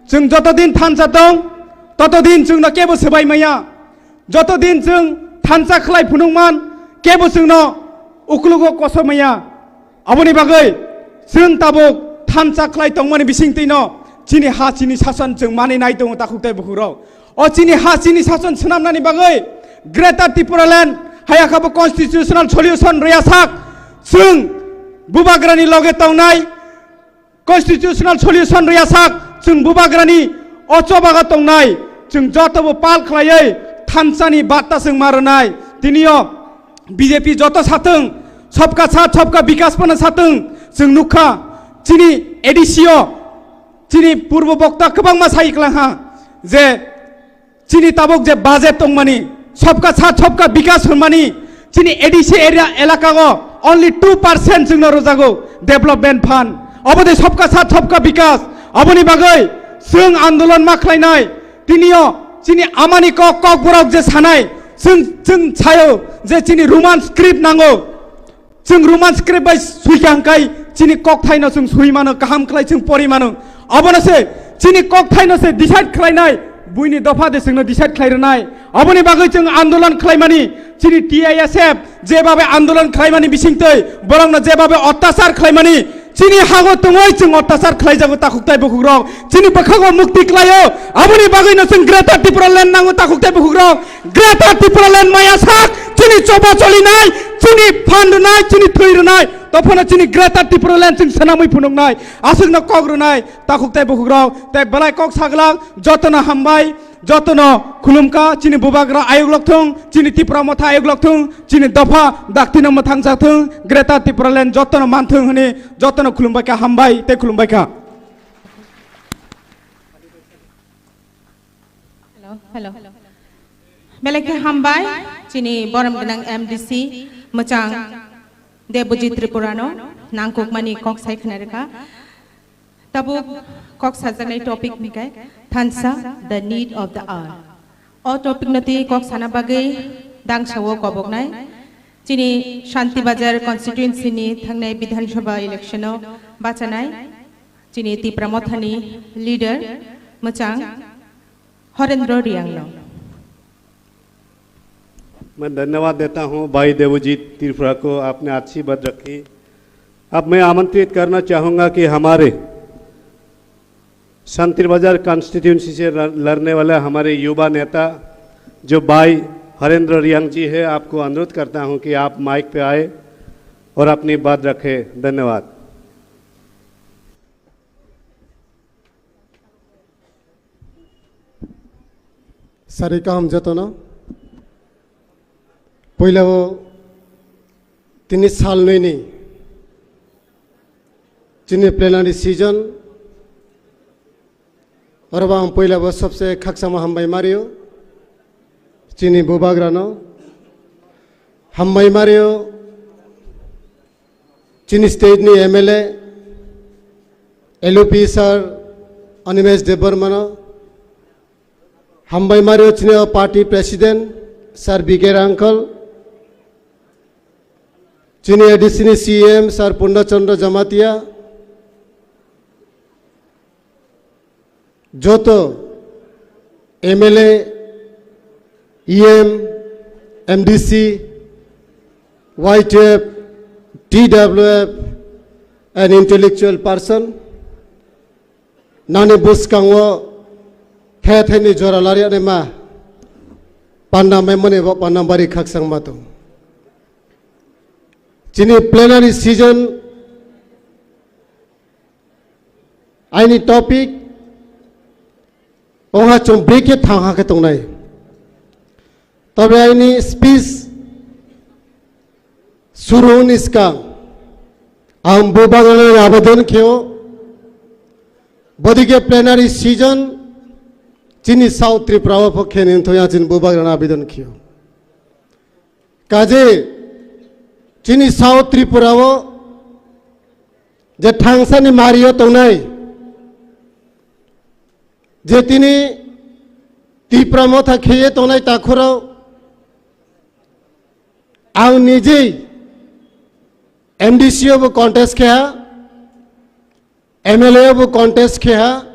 Chwng joto din thansa tong, toto din chwngno kebo swbai maya. Joto din chwng thansa khlai phunukman, kebo chwngno uklugo koso maya. Aboni bagwi chwng tabuk thansa khlai tongmani bisingtwino chini ha chini sason chwng manwi nai tongo takhuk tei bukhukrok. O chini ha chini sason swnamnani bagwi Greater Tipraland hayakha bo constitutional solution rwya sak, chwng bubagrani loge tongnai, constitutional solution rwya sak, chwng bubagrani o chobago tongnai, chwng joto bo pal khlaiwi thansani batta chwng ma rwnai. Tiniyo B J P joto sathwng, sabka saath sabka bikas phano sathwng, chwng nukha chini A D C o chini purbo bokta kwbangma sai kwlangha je chini tabuk je budget tongmani, sabka saath sabka bikas hwnmani, chini A D C area elakago only two percent chwngno rwjago development fund. Obo de sabka saath sabka bikas. Aboni bagwi chwng andolon ma khlainai. Tiniyo chini amani kok, kokborok je sanai, chwng, chwng sayo je chini Roman script nango. Chwng Roman script bai sui kha hwnkhe chini kokthaino chwng sui mano, kaham khlai chwng pori mano. Abono se chini kokthaino se decide khlainai, buini dopha de chwngno decide khlai rwnai. Aboni bagwi chwng andolon khlaimani, chini T I S F jebabe andolon khlaimani bisingtwi borokno jebabe ottachar khlaimani, chini hago tongwi chwng ottachar khlaijago takhuk tai bukhukrok, chini bwkhago mukti khlaio. Aboni bagwino chwng Greater Tipraland nango takhuk tai bukhukrok. Greater Tipraland maya sak, chini choba cholinai, chini phan rwnai, chini thwi rwnai, tophano chini Greater Tipraland chwng swnamwi phunuknai, aswkno kok rwnai, takhuk tei bukhukrok, tei belai kok saglang, jotono hambai, jotono khulumkha, chini bubagra ayuk lokthung, chini Tipra motha ayuk lokthung, chini dopha daktino mwthangjathung, Greater Tipraland jotono manthung hwnwi jotono khulumbaikha, hambai tei khulumbaikha. Hello, hello. Belai khe hambai, chini borom gwnang M D C, mwchang Debojit Tripurano, nangkukmani kok sai khna rwkha. Tabuk kok sajaknai topic hwnkhe thansa, the need of the hour. O topic no twi kok sana bagwi dangsa o koboknai. Chini Shanti Bazar constituency ni thangnai Bidhan Sabha election o bachanai. Chini Tipra Mothani leader, mwchang Horendra Riangno. मैं धन्यवाद देता हूं भाई देवजीत त्रिपुरा को, आपने अच्छी बात रखी। अब मैं आमंत्रित करना चाहूंगा कि हमारे शांति बाजार कॉन्स्टिट्यूएंसी से लड़-, लड़ने वाले हमारे युवा नेता जो भाई हरेंद्र रियांग जी है, आपको अनुरोध करता हूं कि आप माइक पे आए और अपनी बात रखें। धन्यवाद। Sari kaham jotono. Puila o tini sal nwi ni chini plenary session. Oro bo ang puila bo sobse khakchangma hambai mario chini bubagrano. Hambai mario chini state ni M L A, L U P sir Animesh Debbarmano. Hambai mario chini o party president sir B K uncle, chini A D C ni C M sir Purna Chandra Jamatia, joto M L A, E M, M D C, Y T F, T W F, and intellectual person, nani bwskango khe thani jora lariya ma panda memani bo panda bari khakchang ma tong. Chini plenary session aini topic ongha chwng bikhe thangha khe tongnai. Tabe aini speech suru ni skang ang bubagrano abedan kheo, bodike plenary session chini South Tripura o pho khe nin thoya chini bubagrano abedan kheo. Kaje Chini South Tripura o je thangsani mario tongnai, je tini Tipra Motha kheye tongnai takhurok, ang nijei M D C o bo contest khe ha, M L A o bo contest khe ha,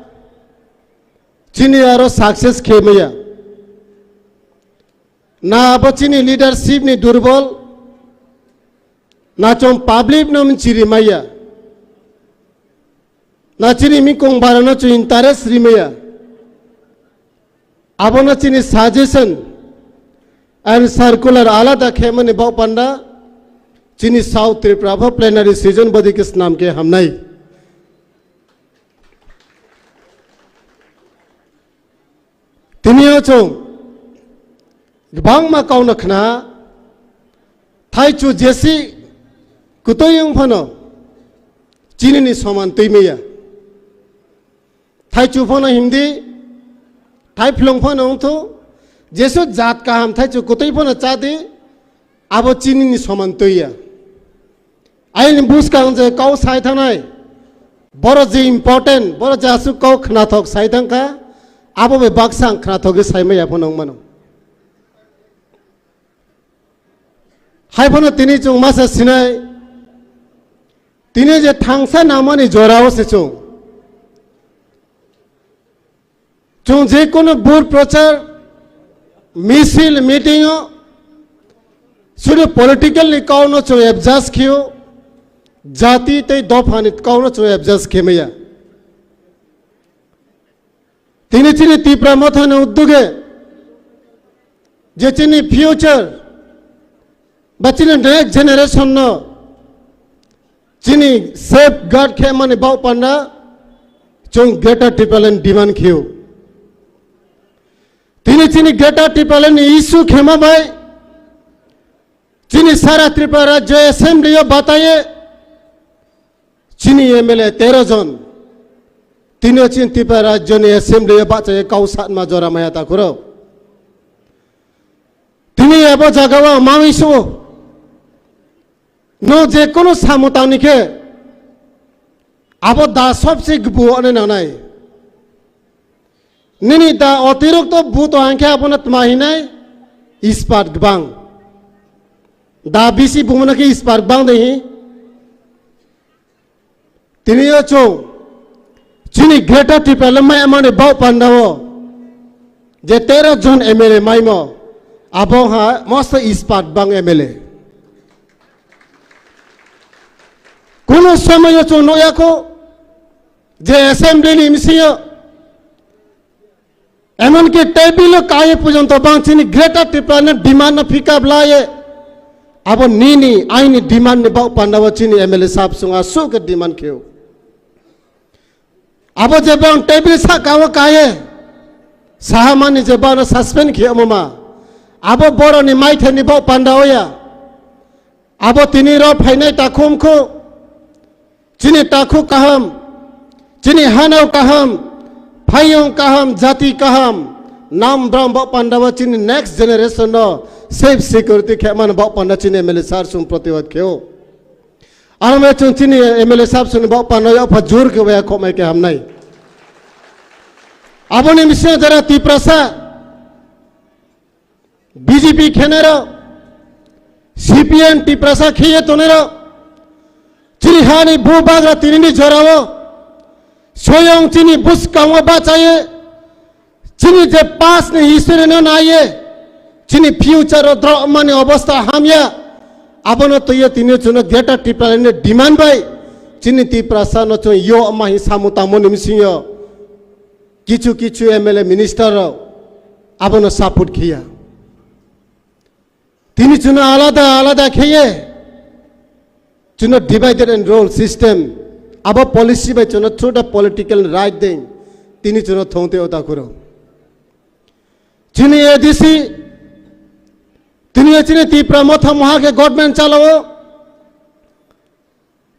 chini aro success khe maya. Na abo chini leadership ni durbol, na chwng public no mchiri maya, na chini mikong bara no chwng interest ri maya. Abono chini suggestion and circular alada khe mani bok panda chini South Tripura pho plenary session bodi khe snam khe hamnai. Tini o chwng kwbangma kauna khna, thaichu jesi kwtwi wng phano chinini soman twi maya. Thaichu phano himdi, thaiphlung phano wngthu, jesu jat kaham thaichu kwtwi phano chadi, abo chinini soman twiya. Aini buskang je kau sai thanai, boro je important, boro je aswk kau khnathok sai thangkha, abo bai baksa ang khnathok sai maya phano wngmano. Hai phano tini chwng masa sinai, tini je thangsa namani jorao se chwng. Chwng je kono bur prochar, misil, meeting o, sudu political ni kau no chwng adjust khiyo, jati tei dopha ni kau no chwng adjust khemaya. Tini chini Tipra Motha ni udduge, je chini future, ba chini next generation no chini safeguard khe mani bau panda chwng Greater Tipraland demand khiyo. Tini chini Greater Tipraland ni issue khema bai chini sara Tripura Rajya Assembly o bataye chini M L A tero jon. Tini chini Tripura Rajya ni Assembly o bachaye kau satma jora maya takhuro. Tini abo jaga o mawi su. No je kono samung tangni khe abo da sobse gbu ane nanai. Nini da otirokto bu to hangkhe abono tma hinai ispat gbang. Da bisi bumano khe ispat gbang de hi. Tini o chwng chini Greater Tipraland mai mani bau panda o je tero jon M L A maimo, abo ha mosto ispat bang M L A. Kuno somoy o chwng nukya kho je assembly ni bisingo emonki table o kaiye porjonto bang chini Greater Tipraland ni demand no pick up laye. Abo nini aini demand ni bau panda o chini M L A sab chwng aswk khe demand kheo. Abo je bang table saka o kaiye saha mani je bang no suspend khemo ma. Abo boroni maithai ni bau panda o ya. Abo tini ro phainai takhum khu. Chini takhuk kaham, chini hanao kaham, phaiyung kaham, jati kaham, nam bram bok panda o chini next generation no safe security khe man bok panda chini M L A sir sum protibad kheo. Aro me chwng chini M L A sir sum bok panda o pha jur khe waya khomai khe hamnai. Aboni bising jara Tiprasa B J P khenero, C P M Tiprasa kheye tonero, chini hani bu bagra tinini jorao, soyong chini buskango bachaye, chini je past ni history no naye, chini future o drok mani obostha hamya, abono toye tini chwngno Greater Tipraland ni demand bai, chini Tiprasa no chwng yo mahi samu tamo ni misingo. Kichu kichu M L A minister rok abono support khiya. Tini chwngno alada alada kheye chwngno divided and rule system abo policy bai chwngno through the political right ding tini chwngno thongte o takhuro. Chini A D C tini chini Tipra Motha moha khe government chalao.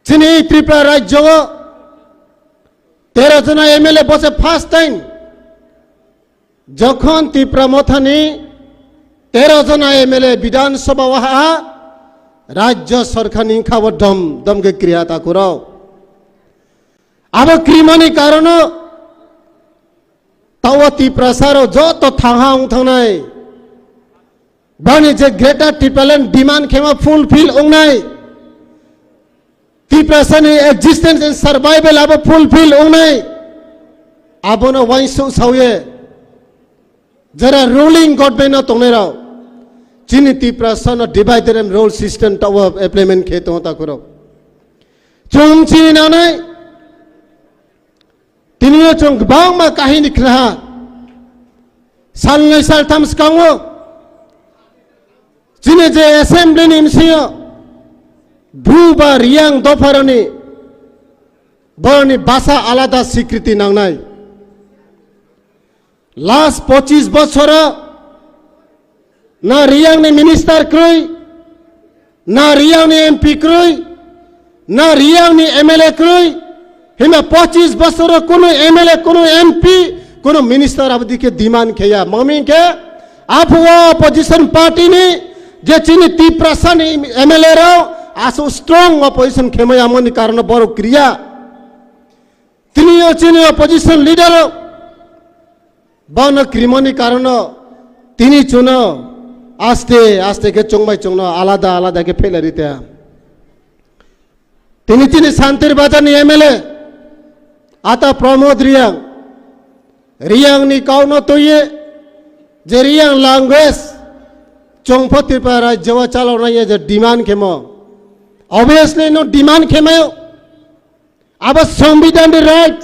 Chini Tripura rajyo o tero jona M L A bose first time jokhon Tipra Mothani tero jona M L A Bidhan Sabha o ha, Rajya sorkarni wngkha bo dom dom khe kriya takhurok. Abo krimani karono tawa Tiprasa rok joto thangha wng thangnai. Bani je Greater Tipraland demand khema fulfill wngnai. Tiprasani existence and survival abo fulfill wngnai. Abono wainsu sawi. Jara ruling government no tongnai rok, chini Tiprasa no divide and rule system tawa implement khe tongo takhurok. Chwng chini nanai, tini o chwng kwbangma kahini khnaha. Salnai saltham swkango, chini je assembly ni bisingo, Bru ba Riyang dopharani, boroni basa alada sikriti nangnai. Last pochis bochoro na Riyang ni minister krwi, na Riyang ni M P krwi, na Riyang ni M L A krwi, hima pochis bochoro kunu M L A, kunu M P, kunu minister abodike demand kheya. Mami khe aphuo opposition party ni je chini Tiprasa ni M L A rok aso strong opposition khemai amoni karono borok kriya. Tini o chini opposition leader rok bono krimoni karono tini chuno aste aste khe chongbai chongno alada alada khe phelai rite. Tini chini Santir Bazar ni M L A ata Pramod Riyang, Riyang ni kauno toye je Riyang language chongpho Tripura rajyo o chaloknai je demand khemo. Obviously no demand khemayo. Abo Songbidan ni right,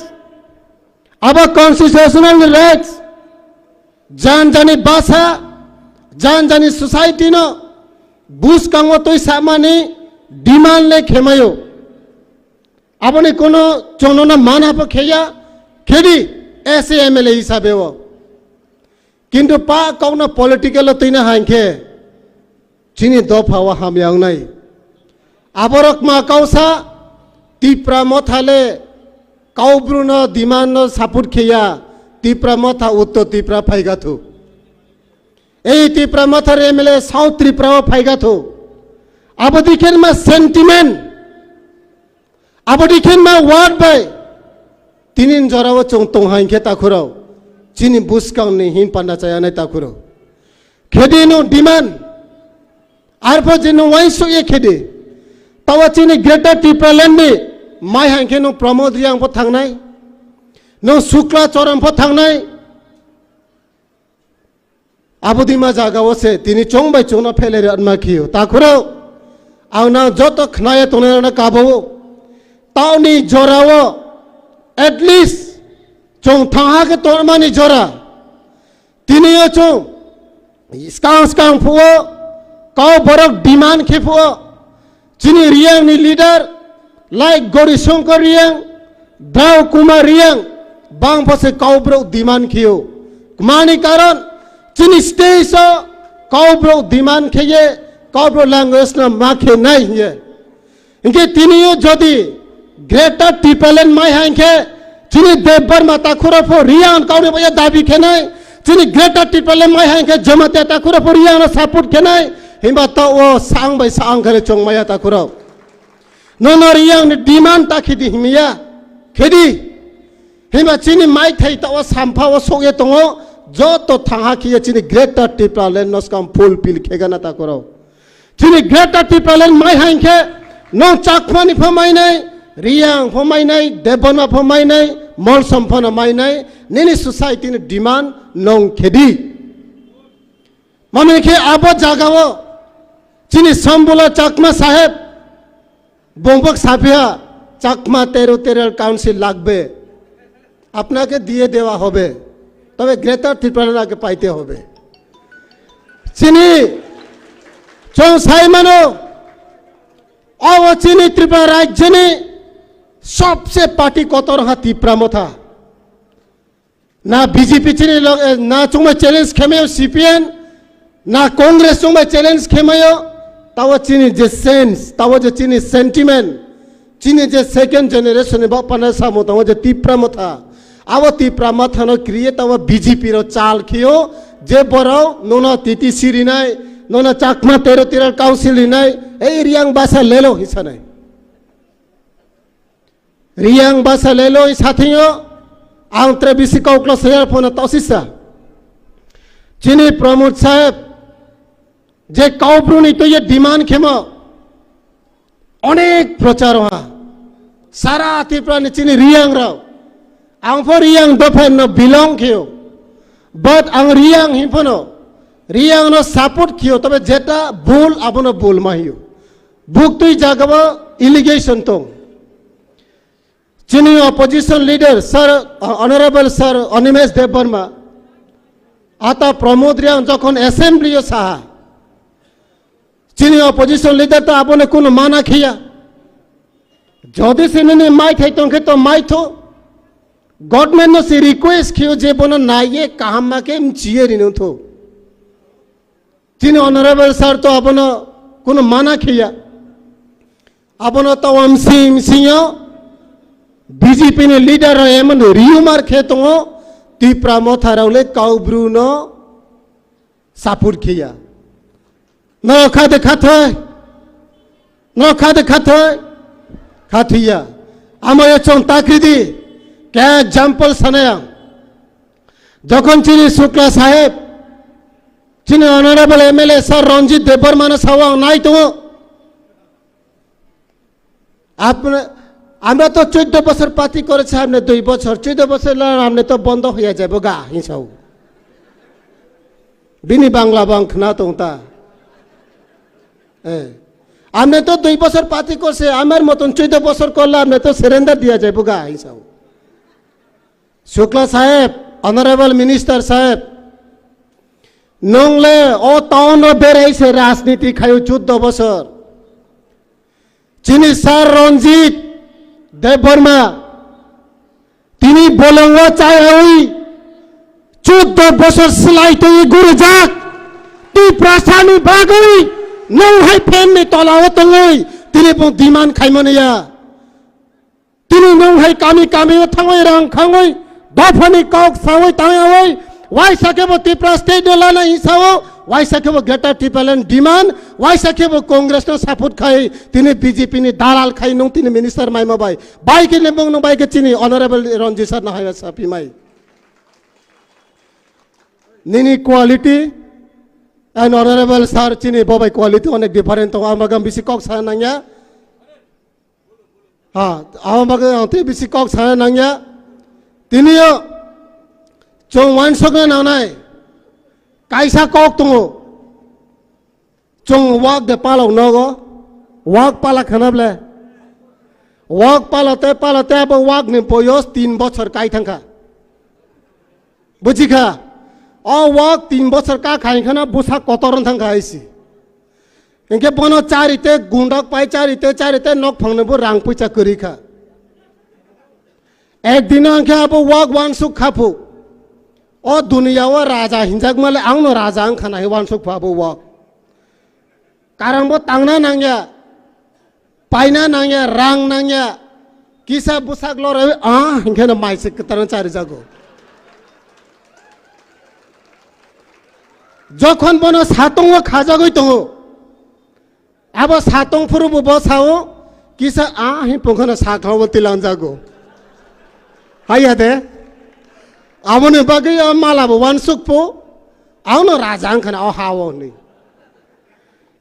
abo constitutional ni right, jan jani basa, jan jani society no bwskango twi samani demand le khemayo. Aboni kono chwngno mana pho kheya, khedi S A M L A hisabe o. Kintu pa kokno political o twina hai khe chini dopha o hamya wngnai. Aborok ma kausa Tipra Motha le Kaubru no demand no support kheya, Tipra Motha Uttor Tripura phaigathu. Ei Tipra Motha M L A South Tripura o phaigathu. Abo dikhen ma sentiment. Abo dikhen ma word bai tinin jorao chwng tong hai khe takhurao chini bwskang ni hin panda chayanai takhurao. Khedi no demand arpho je no wainsu ye khedi. Tawa chini Greater Tipraland ni mai hai khe no Pramod Riyang pho thangnai, no Sukla Choron pho thangnai. Abo dima jaga o se tini chwng bai chwngno phelai rwma khiyo. Takhurao, ang nang joto khnaya tongnai rokno kabo. Taoni jorao at least chwng thangha khe tongmani jora. Tini o chwng skang skang phuo kau borok demand khe phuo. Chini Riyang ni leader, like Gori Shankar Riyang, Brau Kumar Riyang, bang pho se Kaubru demand khiyo. Mani karon, chini stage o Kaubru demand khiye, Kaubru language no ma khe nai hiye. Hinkhe tini o jodi Greater Tipraland mai hai khe, chini Debbarma takhuro pho Riyang kauni baya dabi khenai, chini Greater Tipraland mai hai khe Jamatia takhuro pho Riyang no support khenai, himba to o sang bai sang khe chongmaya takhuro. Nono Riyang ni demand ta khedi himiya, khedi. Himba chini mai thai ta o sampha o sokye tongo, joto thangha khiye chini Greater Tipraland no skam fulfill khegana takhuro. Chini Greater Tipraland mai hai khe, nong Chakmani pho mainai, Riyang pho mainai, Debbarma pho mainai, Molsom pho no mainai, nini society ni demand nong khedi. Mami khe abo jaga o, chini Sambula Chakma saheb, bongbok saphiya, Chakma territorial council lagbe. আপনাকে দিয়ে দেওয়া হবে, তবে গ্রেটার ত্রিপুরাকে পাইতে হবে। Chini chwng sai mano, o chini Tripura rajyoni sobse party kotor ha Tipra Motha. Na B J P chini log, eh, na chwngma challenge khemayo C P M, na Congress chwngma challenge khemayo, tawa chini je sense, tawa je chini sentiment, chini je second generation ni bapana samo tawa je Tipra Motha, abo Tipra Motha no create tawa B J P ro chal khiyo, je borok nono T T C rinai, Nono Chakma Territorial Council hinai, ei Riyang basa lelo hinsanai. Riyang basa lelo hinsathingyo, ang tre bisi kaukla sayar phone tosisa. Chini Pramod Saheb, je kaubruni to ye demand khemo, onek prochar ha. Sara Tripura ni chini Riyang rao. Ang pho Riyang dopha no belong kheo. But ang Riyang hinphano, Riyang no support kheo, tobe jeta bul abono bul ma hiyo. Buktui jagabo allegation tong. Chini opposition leader, Sir, uh, Honorable Sir Animesh Debbarma, ata Pramod Riyang jokhon assembly o saha, chini opposition leader ta abone kuno mana khiya. Jodi se nini mai thai tongkhe to mai tho. Government no se request khiyo je bono naiye kaham ma khe mchiye rino tho. Chini Honorable Sir to abono kuno mana khiya. Abono tawam sim sinyo B J P ni leader rok emon rumor khe tongo, Tipra Motha rok le kaubru no support khiya. No khade khathoi, no khade khathoi, khathiya. Amo ya chong takridi, kya example sanaya. Jokhon chini Shukla Saheb, chini Honorable M L A Sir Ranjit Debbarma no sawa ang nai tongo. আপনি, আমরা তো চোদ্দ বছর পার্টি করেছি, আপনি দুই বছর, চোদ্দ বছর হলে আপনি তো বন্ধ হয়ে যাবো গা, হিংসাও। বিনি বাংলা বাং খানা তো তা। হ্যাঁ। আপনি তো দুই বছর পার্টি করছে, আমার মতন চোদ্দ বছর করলে আপনি তো সারেন্ডার দিয়া যাবো গা, হিংসাও। Shukla Saheb, Honorable Minister Saheb, nongle o town o berai se rajniti khayo chuddo bosor. Chini Sir Ranjit Debbarma, tini bolongo chayawi chuddo bosor slai twi gurujak. Tiprasani bagwi nong hai fan ni tola o tongwi tini bo demand khaimani ya. Tini nwng hai kami kami o thangwi rang khangwi dophani kok sawi tangyawi, waisa khe bo Tipra state no lana hinsa o, waisa khe bo Greater Tipraland demand, waisa khe bo Congress no support khai, tini B J P ni dalal khai nwng tini minister maima bai. Bai khe nwng nwng bai khe chini Honorable Ranjit sir no hai sapi mai. Nini quality and Honorable sir chini bobai quality onek different tongo, ang bagam bisi kok sa nangya. Ha, abo bagwi ang tei bisi kok sana nangya. Tini o chwng uansukna nangnai kaisa kok tongo. Chwng wak de palok nogo. Wak pala khana ble. Wak pala te pala te abo wak ni boyos tin bochor kai thangkha. Bujikha, o wak tin bochor ka khai khana busa kotor wng thangkha hai si. Hinkhe bono charite gundok pai charite charite nok phangno bo rang puisa kwrwi kha. Ek dino hinkhe abo wak uansuk kha phu. O duniya o raja hinjak male ang no raja wng khana hai uansuk phu abo wak. Karang bo tangna nangya, paina nangya, rang nangya, kisa bwsak lorwi, ah, hinkhe no mai se kwtaro charijago. Jokhon bono satongo khajagwi tongo, abo satong phuru bo bo sao, kisa, ah, hin pungkhano sakha bo tilanjago. Haiya de, aboni bagwi o mala bo uansuk phu, ang no raja wng khana o ha o hwnwi.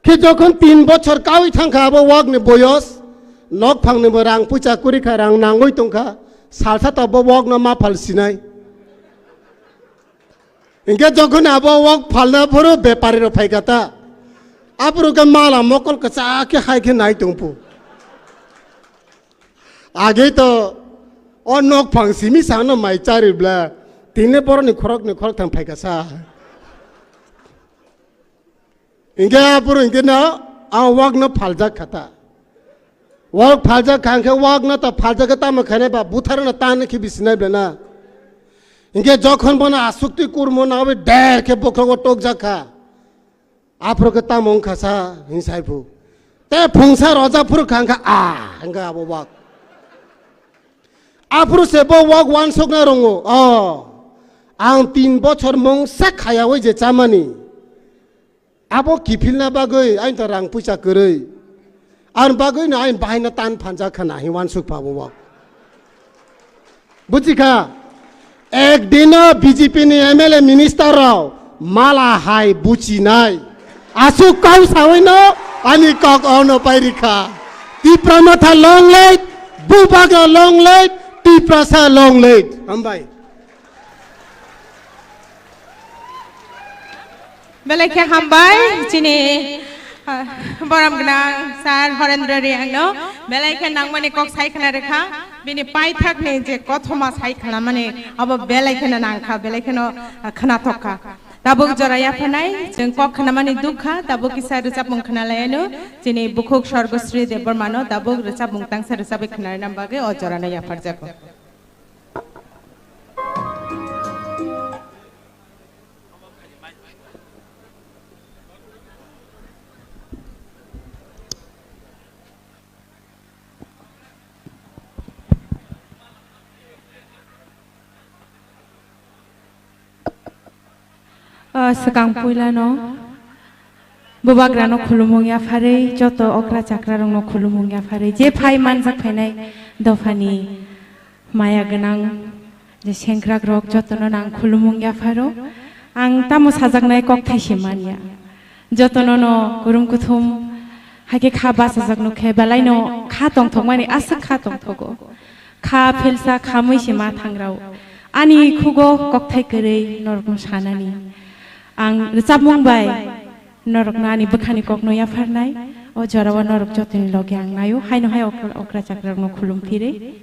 Khe jokhon tin bochor kawi thangkha abo wak ni boyos, nok phang ni bo rang puisa kwrwi kha, rang nangwi tongkha, salsa ta bo wak no ma phal sinai. Hinkhe jokhon abo wak phalna phuru bepari rok phaikha ta, aphuru khe mala mokol kwchak khe hai khe nai tongphu. Age to o nok phang simi sano mai chari bla, tini borok ni khorok ni khorok thang phaikha sa. Hinkhe aphuru hinkhe no a wak no phaljak kha ta. Wak phaljak kha hinkhe wak no ta phaljak khe tamo khainai ba buthar no tan khe bisinai bla na. Hinkhe jokhon bono asukti kurmo na obi der khe bokhrogo tokjak kha. Aphuru khe tamo wngkha sa hinsai phu. Te phungsa roja phuru kha hinkhe a hinkhe abo wak. Aphuru se bo wak uansukna rongo. O, ang tin bochor mungsa khayawi je chamani. Abo kiphilna bagwi aini to rang puisa kwrwi. Ar bagwi no aini bahaino tan phanjak khana hi wansuk pha bo. Buji kha? Ek dino B J P ni M L A minister rok mala hai buchinai. Asuk kau sawi no ani kok ono pairi kha. Tipra Motha long live, Bubagra long live, Tiprasa long live. Hambai. Belai khe hambai chini, ah, borom gwnang sir Horendra Reang no. Belai khe nangmani kok sai khna rwkha. Bini paithak ni je kothoma sai khna mani abo belai kheno nangkha, belai kheno, ah, khnathok kha. Tabuk jora yapharnai, chwng kok khna mani dukha, tabuk kisa rwchapmung khna lai ano. Chini bukhuk Sorgosri Debbarma no tabuk rwchapmung tangsa rwchapwi khna rwna bagwi o jora no yapharjago. O swkang puilano Bubagrano khulumung yapharwi, joto okra chakrarokno khulumung yapharwi, je phai manjak phainai dophani maya gwnang je sengkrakrok jotono ang khulumung yapharo. Ang tamo sajaknai kokthai se manya. Jotono no kurum kuthum hai khe kha bachajak nuk khe belai no kha tongthokmani aswk kha tongthogo. Kha philsa kha mui se ma thangrao. Ani khugo kokthai kwrwi norokno sanani. Ang rwchapmung bai norokno ani bwkhani kokno yapharnai. O jorao norok jotoni loge ang naio. Haino hai okra, okra chakrarokno khulum phirwi.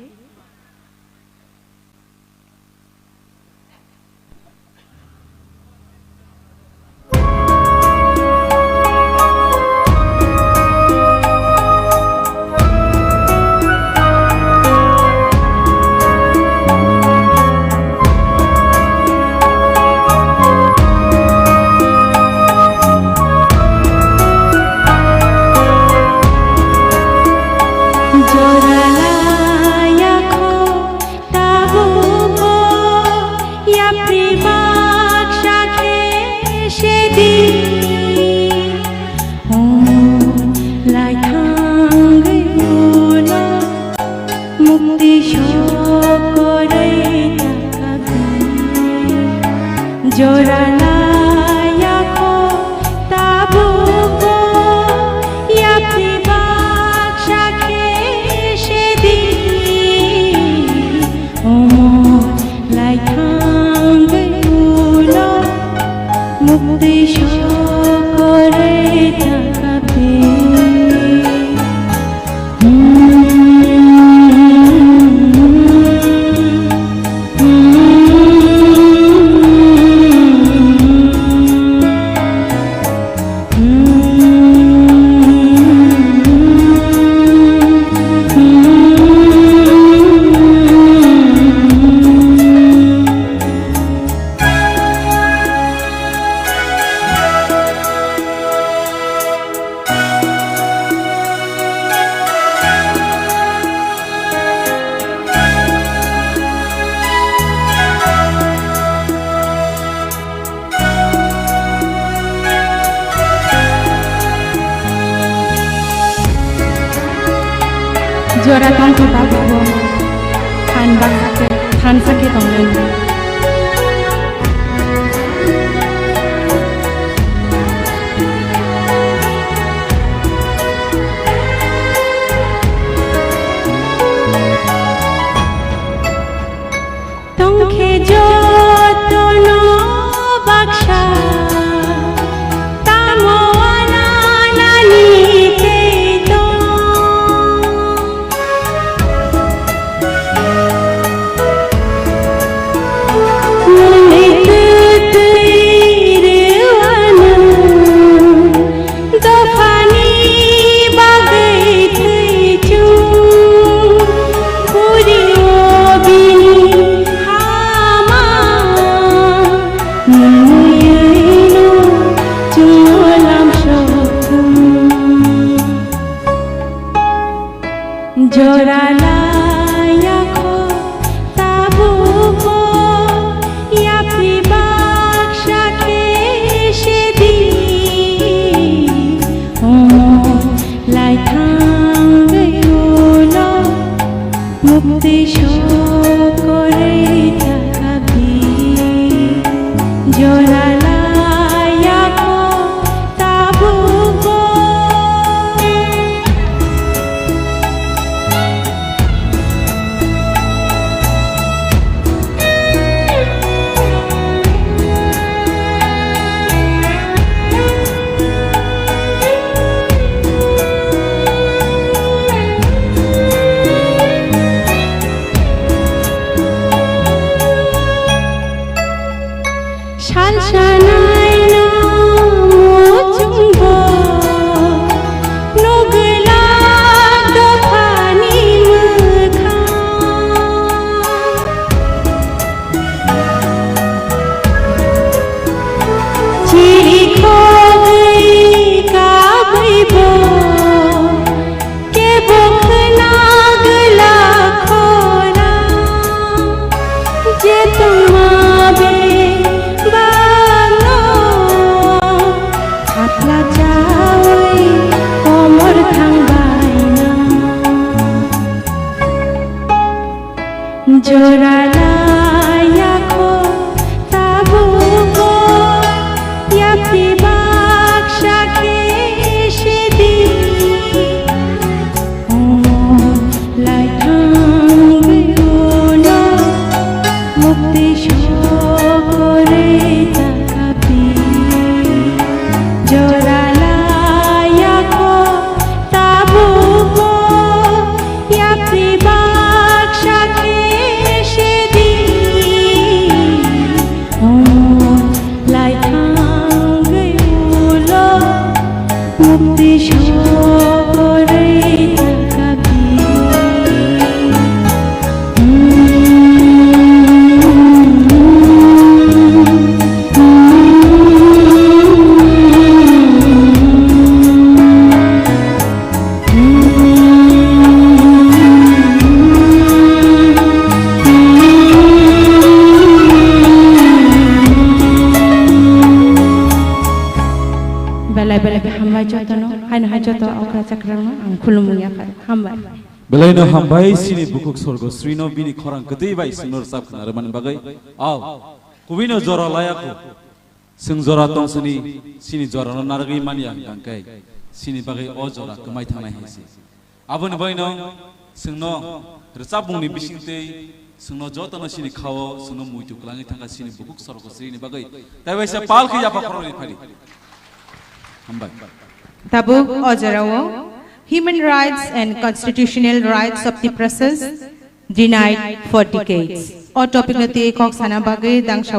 Jorala yakho tabukbo yapri baksa khe sedi. Hum lai thangwi ulo mukti sokoroi takhabi. Jorala yakho tabukbo yapri baksa khe sedi. Omo lai thangwi ulo mukti sokoroi takhabi. Jora tongkha tabukbo phan baksa khe, phan sakhe tongnai. Tongkhe jotono baksa, tamo ananani tei tong. Layakho tabukbo yapri baksa khe sedi. Omo lai thangwi ulo mukti sokore takapri. Jora layakho tabukbo yapri baksa khe sedi. Omo lai thangwi ulo mukti sokore takapri. Belai belai khe hambai jotono, haino hai joto okra chakrano ang khulumung yakha. Hambai. Belaino hambai sini bukhuk sorgo srino bini khorang kwtwi bai singno rwchap khna rwmani bagwi. Au, kubino jora layakho. Sing jora tong sini, sini jorano narwgwi manya hwnkhe sini bagwi o jora kwmai thangnai hai se. Aboni bagwino singno rwchapmungni bisingtwi singno jotono sini khao, singno muitu kwlangwi thangkha sini bukhuk sorgo srini bagwi. Tei waisa pal khe yapha khoroknwi phadi. Hambai. Tabuk o jorao Human Rights and Constitutional Rights of the Process Denied for Decades o topic no twi kok sana bagwi dangsa